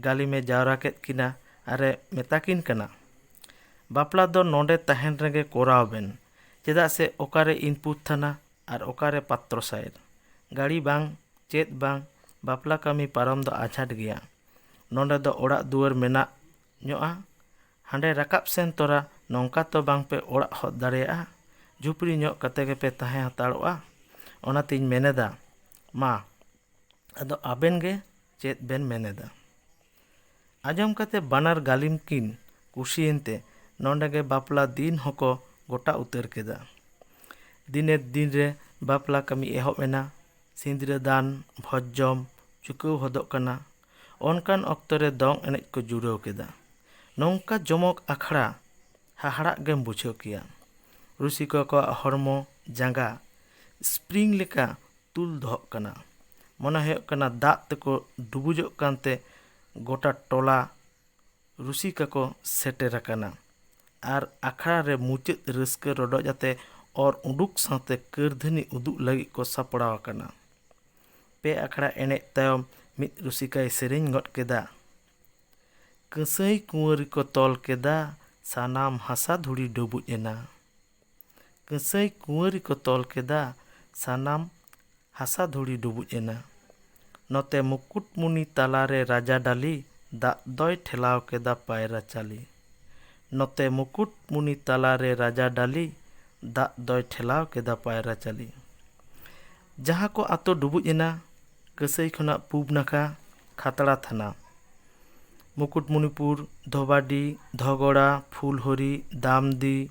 ᱜᱟᱹᱞᱤᱢᱮ ᱡᱟᱣᱨᱟ ᱠᱮᱫ ᱠᱤᱱᱟ ᱟᱨᱮ ᱢᱮᱛᱟ ᱠᱤᱱ ᱠᱟᱱᱟ, ᱵᱟᱯᱞᱟ ᱫᱚ ᱱᱚᱰᱮ ᱛᱟᱦᱮᱱ ᱨᱮᱜᱮ ᱠᱚᱨᱟᱣ ᱵᱮᱱ, ᱪᱮᱫᱟᱜ ᱥᱮ ᱚᱠᱟᱨᱮ ᱤᱱᱯᱩᱨ ᱛᱷᱟᱱᱟ ᱟᱨ ᱚᱠᱟᱨᱮ ᱯᱟᱛᱨᱚ ᱥᱟᱭᱮᱨ? ᱜᱟᱹᱲᱤ ᱵᱟᱝ, ᱪᱮᱫ ᱵᱟᱝ, ᱵᱟᱯᱞᱟ ᱠᱟᱹᱢᱤ ᱯᱟᱨᱚᱢ ᱫᱚ ᱟᱡᱷᱟᱴ ᱜᱮᱭᱟ᱾ ᱱᱚᱰᱮ ᱫᱚ ᱚᱲᱟᱜ ᱫᱩᱣᱟᱹᱨ ᱢᱮᱱᱟᱜ ᱧᱚᱜᱼᱟ᱾ ᱦᱟᱸᱰᱮ ᱨᱟᱠᱟᱵ ᱥᱮᱱ ᱛᱚᱨᱟ ᱱᱚᱝᱠᱟ ᱛᱚ ᱵᱟᱝ ᱯᱮ ᱚᱲᱟᱜ ᱦᱚᱫ ᱫᱟᱲᱮᱭᱟᱜᱼᱟ᱾ ᱡᱷᱩᱯᱲᱤ ᱧᱚᱜ ᱠᱟᱛᱮ ᱜᱮᱯᱮ ᱛᱟᱦᱮᱸ ᱦᱟᱛᱟᱲᱚᱜᱼᱟ᱾ ᱚᱱᱟᱛᱤᱧ ᱢᱮᱱᱮᱫᱟ, ᱢᱟ, ᱟᱫᱚ ᱟᱵᱮᱱ ᱜᱮ ᱪᱮᱫ ᱵᱮᱱ ᱢᱮᱱᱮᱫᱟ? ᱟᱸᱡᱚᱢ ᱠᱟᱛᱮ ᱵᱟᱱᱟᱨ ᱜᱟᱹᱞᱤᱢ ᱠᱤᱱ ᱠᱩᱥᱤᱭᱮᱱ ᱛᱮ ᱱᱚᱰᱮ ᱜᱮ ᱵᱟᱯᱞᱟ ᱫᱤᱱ ᱦᱚᱸᱠᱚ ᱜᱚᱴᱟ ᱩᱛᱟᱹᱨ ᱠᱮᱫᱟ᱾ ᱫᱤᱱᱮᱨ ᱫᱤᱱ ᱨᱮ ᱵᱟᱯᱞᱟ ᱠᱟᱹᱢᱤ ᱮᱦᱚᱵ ᱮᱱᱟ᱾ ᱥᱤᱸᱫᱽᱨᱟᱹ ᱫᱟᱱ, ᱵᱷᱚᱡᱽ ᱡᱚᱢ ᱪᱩᱠᱟᱹᱣ ᱦᱚᱫᱚᱜ ᱠᱟᱱᱟ᱾ ᱚᱱᱠᱟᱱ ᱚᱠᱛᱚ ᱨᱮ ᱫᱚᱝ ᱮᱱᱮᱡ ᱠᱚ ᱡᱩᱲᱟᱹᱣ ᱠᱮᱫᱟ᱾ ᱱᱚᱝᱠᱟ ᱡᱚᱢᱚᱠ ᱟᱠᱷᱲᱟ ᱦᱟᱦᱟᱲᱟᱜ ᱜᱮᱢ ᱵᱩᱡᱷᱟᱹᱣ ᱠᱮᱭᱟ᱾ ᱨᱩᱥᱤᱠᱟ ᱠᱚᱣᱟᱜ ᱦᱚᱲᱢᱚ ᱡᱟᱸᱜᱟ ᱥᱯᱨᱤᱝ ᱞᱮᱠᱟ ᱛᱩᱞ ᱫᱚᱦᱚᱜ ᱠᱟᱱᱟ᱾ ᱢᱚᱱᱮ ᱦᱩᱭᱩᱜ ᱠᱟᱱᱟ ᱫᱟᱜ ᱛᱮᱠᱚ ᱰᱩᱵᱩᱡᱚᱜ ᱠᱟᱱᱛᱮ ᱜᱚᱴᱟ ᱴᱚᱞᱟ ᱨᱩᱥᱤᱠᱟ ᱠᱚ ᱥᱮᱴᱮᱨ ᱟᱠᱟᱱᱟ᱾ ᱟᱨ ᱟᱠᱷᱲᱟ ᱨᱮ ᱢᱩᱪᱟᱹᱫ ᱨᱟᱹᱥᱠᱟᱹ ᱨᱚᱰᱚᱡ ᱟᱛᱮ ᱚᱨ ᱩᱰᱩᱠ ᱥᱟᱶᱛᱮ ᱠᱟᱹᱨᱫᱷᱟᱹᱱᱤ ᱩᱫᱩᱜ ᱞᱟᱹᱜᱤᱫ ᱠᱚ ᱥᱟᱯᱲᱟᱣ ᱟᱠᱟᱱᱟ᱾ ᱯᱮ ᱟᱠᱷᱲᱟ ᱮᱱᱮᱡ ᱛᱟᱭᱚᱢ ᱢᱤᱫ ᱨᱩᱥᱤᱠᱟᱭ ᱥᱮᱨᱮᱧ ᱜᱚᱫ ᱠᱮᱫᱟ, ᱠᱟᱹᱥᱟᱹᱭ ᱠᱩᱸᱣᱟᱹᱨᱤ ᱠᱚ ᱛᱚᱞ ᱠᱮᱫᱟ, ᱥᱟᱱᱟᱢ ᱦᱟᱥᱟ ᱫᱷᱩᱲᱤ ᱰᱩᱵᱩᱡ ᱮᱱᱟ᱾ ᱠᱟᱹᱥᱟᱹᱭ ᱠᱩᱸᱣᱟᱹᱨᱤ ᱠᱚ ᱛᱚᱞ ᱠᱮᱫᱟ, ᱥᱟᱱᱟᱢ ᱦᱟᱥᱟ ᱫᱷᱩᱲᱤ ᱰᱩᱵᱩᱡ ᱮᱱᱟ᱾ ᱱᱚᱛᱮ ᱢᱩᱠᱩᱴᱢᱩᱱᱤ ᱛᱟᱞᱟᱨᱮ ᱨᱟᱡᱟ ᱰᱟᱹᱞᱤ, ᱫᱟᱜ ᱫᱚᱭ ᱴᱷᱮᱞᱟᱣ ᱠᱮᱫᱟ ᱯᱟᱭᱨᱟ ᱪᱟᱹᱞᱤ᱾ ᱱᱚᱛᱮ ᱢᱩᱠᱩᱴᱢᱩᱱᱤ ᱛᱟᱞᱟᱨᱮ ᱨᱟᱡᱟ ᱰᱟᱹᱞᱤ, ᱫᱟᱜ ᱫᱚᱭ ᱴᱷᱮᱞᱟᱣ ᱠᱮᱫᱟ ᱯᱟᱭᱨᱟ ᱪᱟᱹᱞᱤ᱾ ᱡᱟᱦᱟᱸ ᱠᱚ ᱟᱛᱳ ᱰᱩᱵᱩᱡ ᱮᱱᱟ, ᱠᱟᱹᱥᱟᱹᱭ ᱠᱷᱚᱱᱟᱜ ᱯᱩᱵ ᱱᱟᱠᱷᱟ, ᱠᱷᱟᱛᱲᱟ ᱛᱷᱟᱱᱟ, ᱢᱩᱠᱩᱴᱢᱩᱱᱤᱯᱩᱨ, ᱫᱷᱚᱵᱟᱰᱤ, ᱫᱷᱚᱜᱚᱲᱟ, ᱯᱷᱩᱞᱦᱚᱨᱤ, ᱫᱟᱢᱫᱤ,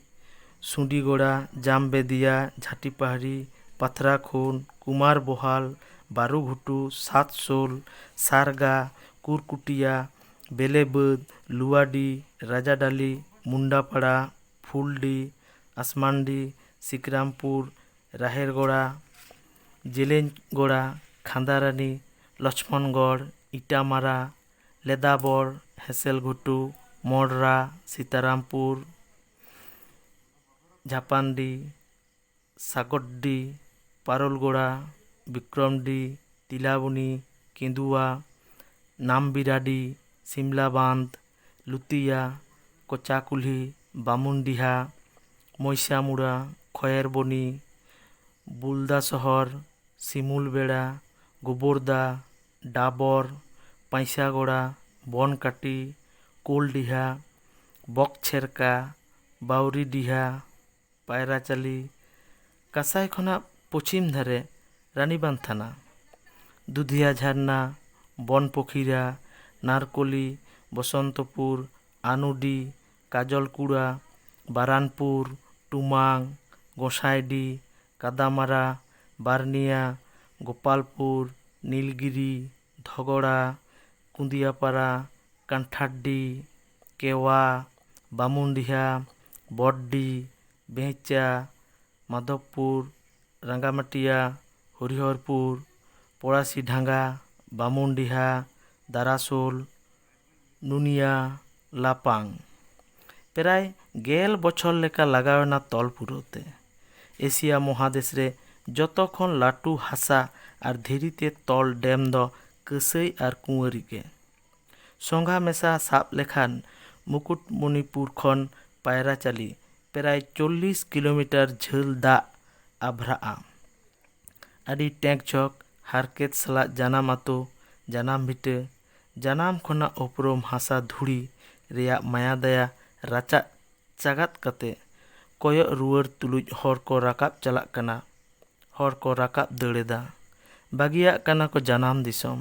ᱥᱩᱸᱰᱤᱜᱚᱲᱟ, ᱡᱟᱢᱵᱮᱫᱤᱭᱟ, ᱡᱷᱟᱴᱤᱯᱟᱦᱟᱲᱤ, ᱯᱟᱛᱷᱨᱟᱠᱷᱩᱱ, ᱠᱩᱢᱟᱨᱵᱚᱦᱟᱞ, ᱵᱟᱨᱩᱜᱷᱩᱴᱩ, ᱥᱟᱛᱥᱳᱞ, ᱥᱟᱨᱜᱟ, ᱠᱩᱨᱠᱩᱴᱤᱭᱟ, ᱵᱮᱞᱮᱵᱟᱹᱫᱽ, ᱞᱩᱣᱟᱰᱤ, ᱨᱟᱡᱟᱰᱟᱞᱤ, ᱢᱩᱱᱰᱟᱯᱟᱲᱟ, ᱯᱷᱩᱞᱰᱤ, ᱟᱥᱢᱟᱱᱰᱤ, ᱥᱤᱠᱨᱟᱢᱯᱩᱨ, ᱨᱟᱦᱮᱨᱜᱚᱲᱟ, ᱡᱮᱞᱮᱧᱜᱚᱲᱟ, ᱠᱷᱟᱸᱫᱟᱨᱟᱱᱤ, ᱞᱚᱪᱷᱢᱚᱱᱜᱚᱲ, ᱤᱴᱟᱢᱟᱨᱟ, ᱞᱮᱫᱟᱵᱚᱲ, ᱦᱮᱸᱥᱮᱞᱜᱷᱩᱴᱩ, ᱢᱚᱲᱨᱟ, ᱥᱤᱛᱟᱨᱟᱢᱯᱩᱨ, ᱡᱷᱟᱯᱟᱱᱰᱤ, ᱥᱟᱜᱚᱰᱰᱤ, ᱯᱟᱨᱚᱞᱜᱚᱲᱟ, ᱵᱤᱠᱨᱚᱢᱰᱤ, ᱛᱤᱞᱟᱵᱚᱱᱤ, ᱠᱮᱸᱫᱩᱣᱟ, ᱱᱟᱢᱵᱤᱨᱟᱰᱤ, ᱥᱤᱢᱞᱟᱵᱟᱸᱫᱷ, ᱞᱩᱛᱤᱭᱟ, ᱠᱚᱪᱟᱠᱩᱞᱦᱤ, ᱵᱟᱢᱩᱱᱰᱤᱦᱟ, ᱢᱚᱭᱥᱟᱢᱩᱲᱟ, ᱠᱷᱚᱭᱮᱨᱵᱚᱱᱤ, ᱵᱩᱞᱫᱟ ᱥᱚᱦᱚᱨ, ᱥᱤᱢᱩᱞᱵᱮᱲᱟ, ᱜᱳᱵᱳᱨᱫᱟ, ᱰᱟᱵᱚᱨ, ᱯᱟᱸᱭᱥᱟᱜᱚᱲᱟ, ᱵᱚᱱᱠᱟᱴᱤ, ᱠᱳᱞᱰᱤᱦᱟ, ᱵᱚᱠᱪᱷᱮᱨᱠᱟ, ᱵᱟᱣᱨᱤᱰᱤᱦᱟ, ᱯᱟᱭᱨᱟᱪᱟᱞᱤ᱾ ᱠᱟᱸᱥᱟᱭ ᱠᱷᱚᱱᱟᱜ ᱯᱚᱪᱷᱤᱢ ᱫᱷᱟᱨᱮ ᱨᱟᱱᱤᱵᱟᱸᱫᱷ ᱛᱷᱟᱱᱟ, ᱫᱩᱫᱷᱤᱭᱟ ᱡᱷᱟᱨᱱᱟ, ᱵᱚᱱᱯᱚᱠᱷᱤᱨᱟ, ᱱᱟᱨᱠᱚᱞᱤ, ᱵᱚᱥᱚᱱᱛᱚᱯᱩᱨ, ᱟᱱᱩᱰᱤ, ᱠᱟᱡᱚᱞᱠᱩᱲᱟ, ᱵᱟᱨᱟᱱᱯᱩᱨ, ᱴᱩᱢᱟᱝ, ᱜᱚᱸᱥᱟᱭᱰᱤ, ᱠᱟᱫᱟᱢᱟᱨᱟ, ᱵᱟᱨᱱᱤᱭᱟ, ᱜᱳᱯᱟᱞᱯᱩᱨ, ᱱᱤᱞᱜᱤᱨᱤ, ᱫᱷᱚᱜᱚᱲᱟ, ᱠᱩᱸᱫᱤᱭᱟᱯᱟᱨᱟ, ᱠᱟᱱᱴᱷᱟᱰᱰᱤ, ᱠᱮᱣᱟ, ᱵᱟᱢᱩᱱᱰᱤᱦᱟ, ᱵᱚᱰᱰᱤ, ᱵᱮᱸᱪᱟ, ᱢᱟᱫᱷᱚᱵᱽᱯᱩᱨ, ᱨᱟᱸᱜᱟᱢᱟᱴᱤᱭᱟ, ᱦᱚᱨᱤᱦᱚᱨᱯᱩᱨ, ᱯᱚᱲᱟᱥᱤᱰᱷᱟᱸᱜᱟ, ᱵᱟᱢᱩᱱᱰᱤᱦᱟ, ᱫᱟᱨᱟᱥᱳᱞ, ᱱᱩᱱᱤᱭᱟ, ᱞᱟᱯᱟᱝ᱾ ᱯᱨᱟᱭ ᱜᱮᱞ ᱵᱚᱪᱷᱚᱨ ᱞᱮᱠᱟ ᱞᱟᱜᱟᱣ ᱮᱱᱟ ᱛᱚᱞ ᱯᱩᱨᱟᱹᱣ ᱛᱮ᱾ ᱮᱥᱤᱭᱟ ᱢᱚᱦᱟᱫᱮᱥ ᱨᱮ ᱡᱚᱛᱚ ᱠᱷᱚᱱ ᱞᱟᱹᱴᱩ ᱦᱟᱥᱟ ᱟᱨ ᱫᱷᱤᱨᱤ ᱛᱮ ᱛᱚᱞ ᱰᱮᱢ ᱫᱚ ᱠᱟᱹᱥᱟᱹᱭ ᱟᱨ ᱠᱩᱸᱣᱟᱹᱨᱤ ᱜᱮ᱾ ᱥᱚᱸᱜᱷᱟ ᱢᱮᱥᱟ ᱥᱟᱵ ᱞᱮᱠᱷᱟᱱ ᱢᱩᱠᱩᱴᱢᱩᱱᱤᱯᱩᱨ ᱠᱷᱚᱱ ᱯᱟᱭᱨᱟᱪᱟᱞᱤ ᱯᱨᱟᱭ ᱪᱚᱞᱞᱤᱥ ᱠᱤᱞᱳᱢᱤᱴᱟᱨ ᱡᱷᱟᱹᱞ ᱫᱟᱜ ᱟᱵᱷᱨᱟᱜᱼᱟ᱾ ᱟᱹᱰᱤ ᱴᱮᱸᱠ ᱡᱷᱚᱠ ᱦᱟᱨᱠᱮᱛ ᱥᱟᱞᱟᱜ ᱡᱟᱱᱟᱢ ᱟᱛᱳ, ᱡᱟᱱᱟᱢ ᱵᱷᱤᱴᱟᱹ, ᱡᱟᱱᱟᱢ ᱠᱷᱚᱱᱟᱜ ᱩᱯᱨᱩᱢ ᱦᱟᱥᱟ ᱫᱷᱩᱲᱤ ᱨᱮᱭᱟᱜ ᱢᱟᱭᱟ ᱫᱟᱭᱟ ᱨᱟᱪᱟᱜ ᱪᱟᱜᱟᱫ ᱠᱟᱛᱮ ᱠᱚᱭᱚᱜ ᱨᱩᱣᱟᱹᱲ ᱛᱩᱞᱩᱡ ᱦᱚᱲ ᱠᱚ ᱨᱟᱠᱟᱵ ᱪᱟᱞᱟᱜ ᱠᱟᱱᱟ᱾ ᱦᱚᱲ ᱠᱚ ᱨᱟᱠᱟᱵ ᱫᱟᱹᱲ ᱮᱫᱟ᱾ ᱵᱟᱹᱜᱤᱭᱟᱜ ᱠᱟᱱᱟ ᱠᱚ ᱡᱟᱱᱟᱢ ᱫᱤᱥᱚᱢ᱾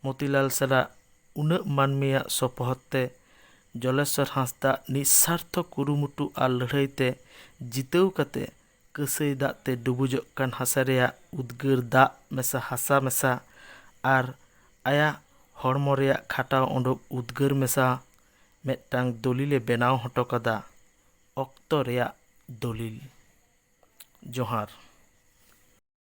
ᱢᱚᱛᱤᱞᱟᱞ ᱥᱟᱞᱟᱜ ᱩᱱᱟᱹᱜ ᱢᱟᱹᱱᱢᱤᱭᱟᱜ ᱥᱚᱯᱚᱦᱚᱫ ᱛᱮ ᱡᱚᱞᱮᱥᱚᱨ ᱦᱟᱸᱥᱫᱟᱜ ᱱᱤᱥᱥᱟᱨᱛᱷᱚ ᱠᱩᱨᱩᱢᱩᱴᱩ ᱟᱨ ᱞᱟᱹᱲᱦᱟᱹᱭ ᱛᱮ ᱡᱤᱛᱟᱹᱣ ᱠᱟᱛᱮ ᱠᱟᱹᱥᱟᱹᱭ ᱫᱟᱜ ᱛᱮ ᱰᱩᱵᱩᱡᱚᱜ ᱠᱟᱱ ᱦᱟᱥᱟ ᱨᱮᱭᱟᱜ ᱩᱫᱽᱜᱟᱹᱨ ᱫᱟᱜ ᱢᱮᱥᱟ ᱦᱟᱥᱟ ᱢᱮᱥᱟ ᱟᱨ ᱟᱭᱟᱜ ᱦᱚᱲᱢᱚ ᱨᱮᱭᱟᱜ ᱠᱷᱟᱴᱟᱣ ᱚᱰᱚᱠ ᱩᱫᱽᱜᱟᱹᱨ ᱢᱮᱥᱟ ᱢᱤᱫᱴᱟᱝ ᱫᱚᱞᱤᱞᱮ ᱵᱮᱱᱟᱣ ᱦᱚᱴᱚ ᱠᱟᱫᱟ᱾ ᱚᱠᱛᱚ ᱨᱮᱭᱟᱜ ᱫᱚᱞᱤᱞ᱾ ᱡᱚᱦᱟᱨ᱾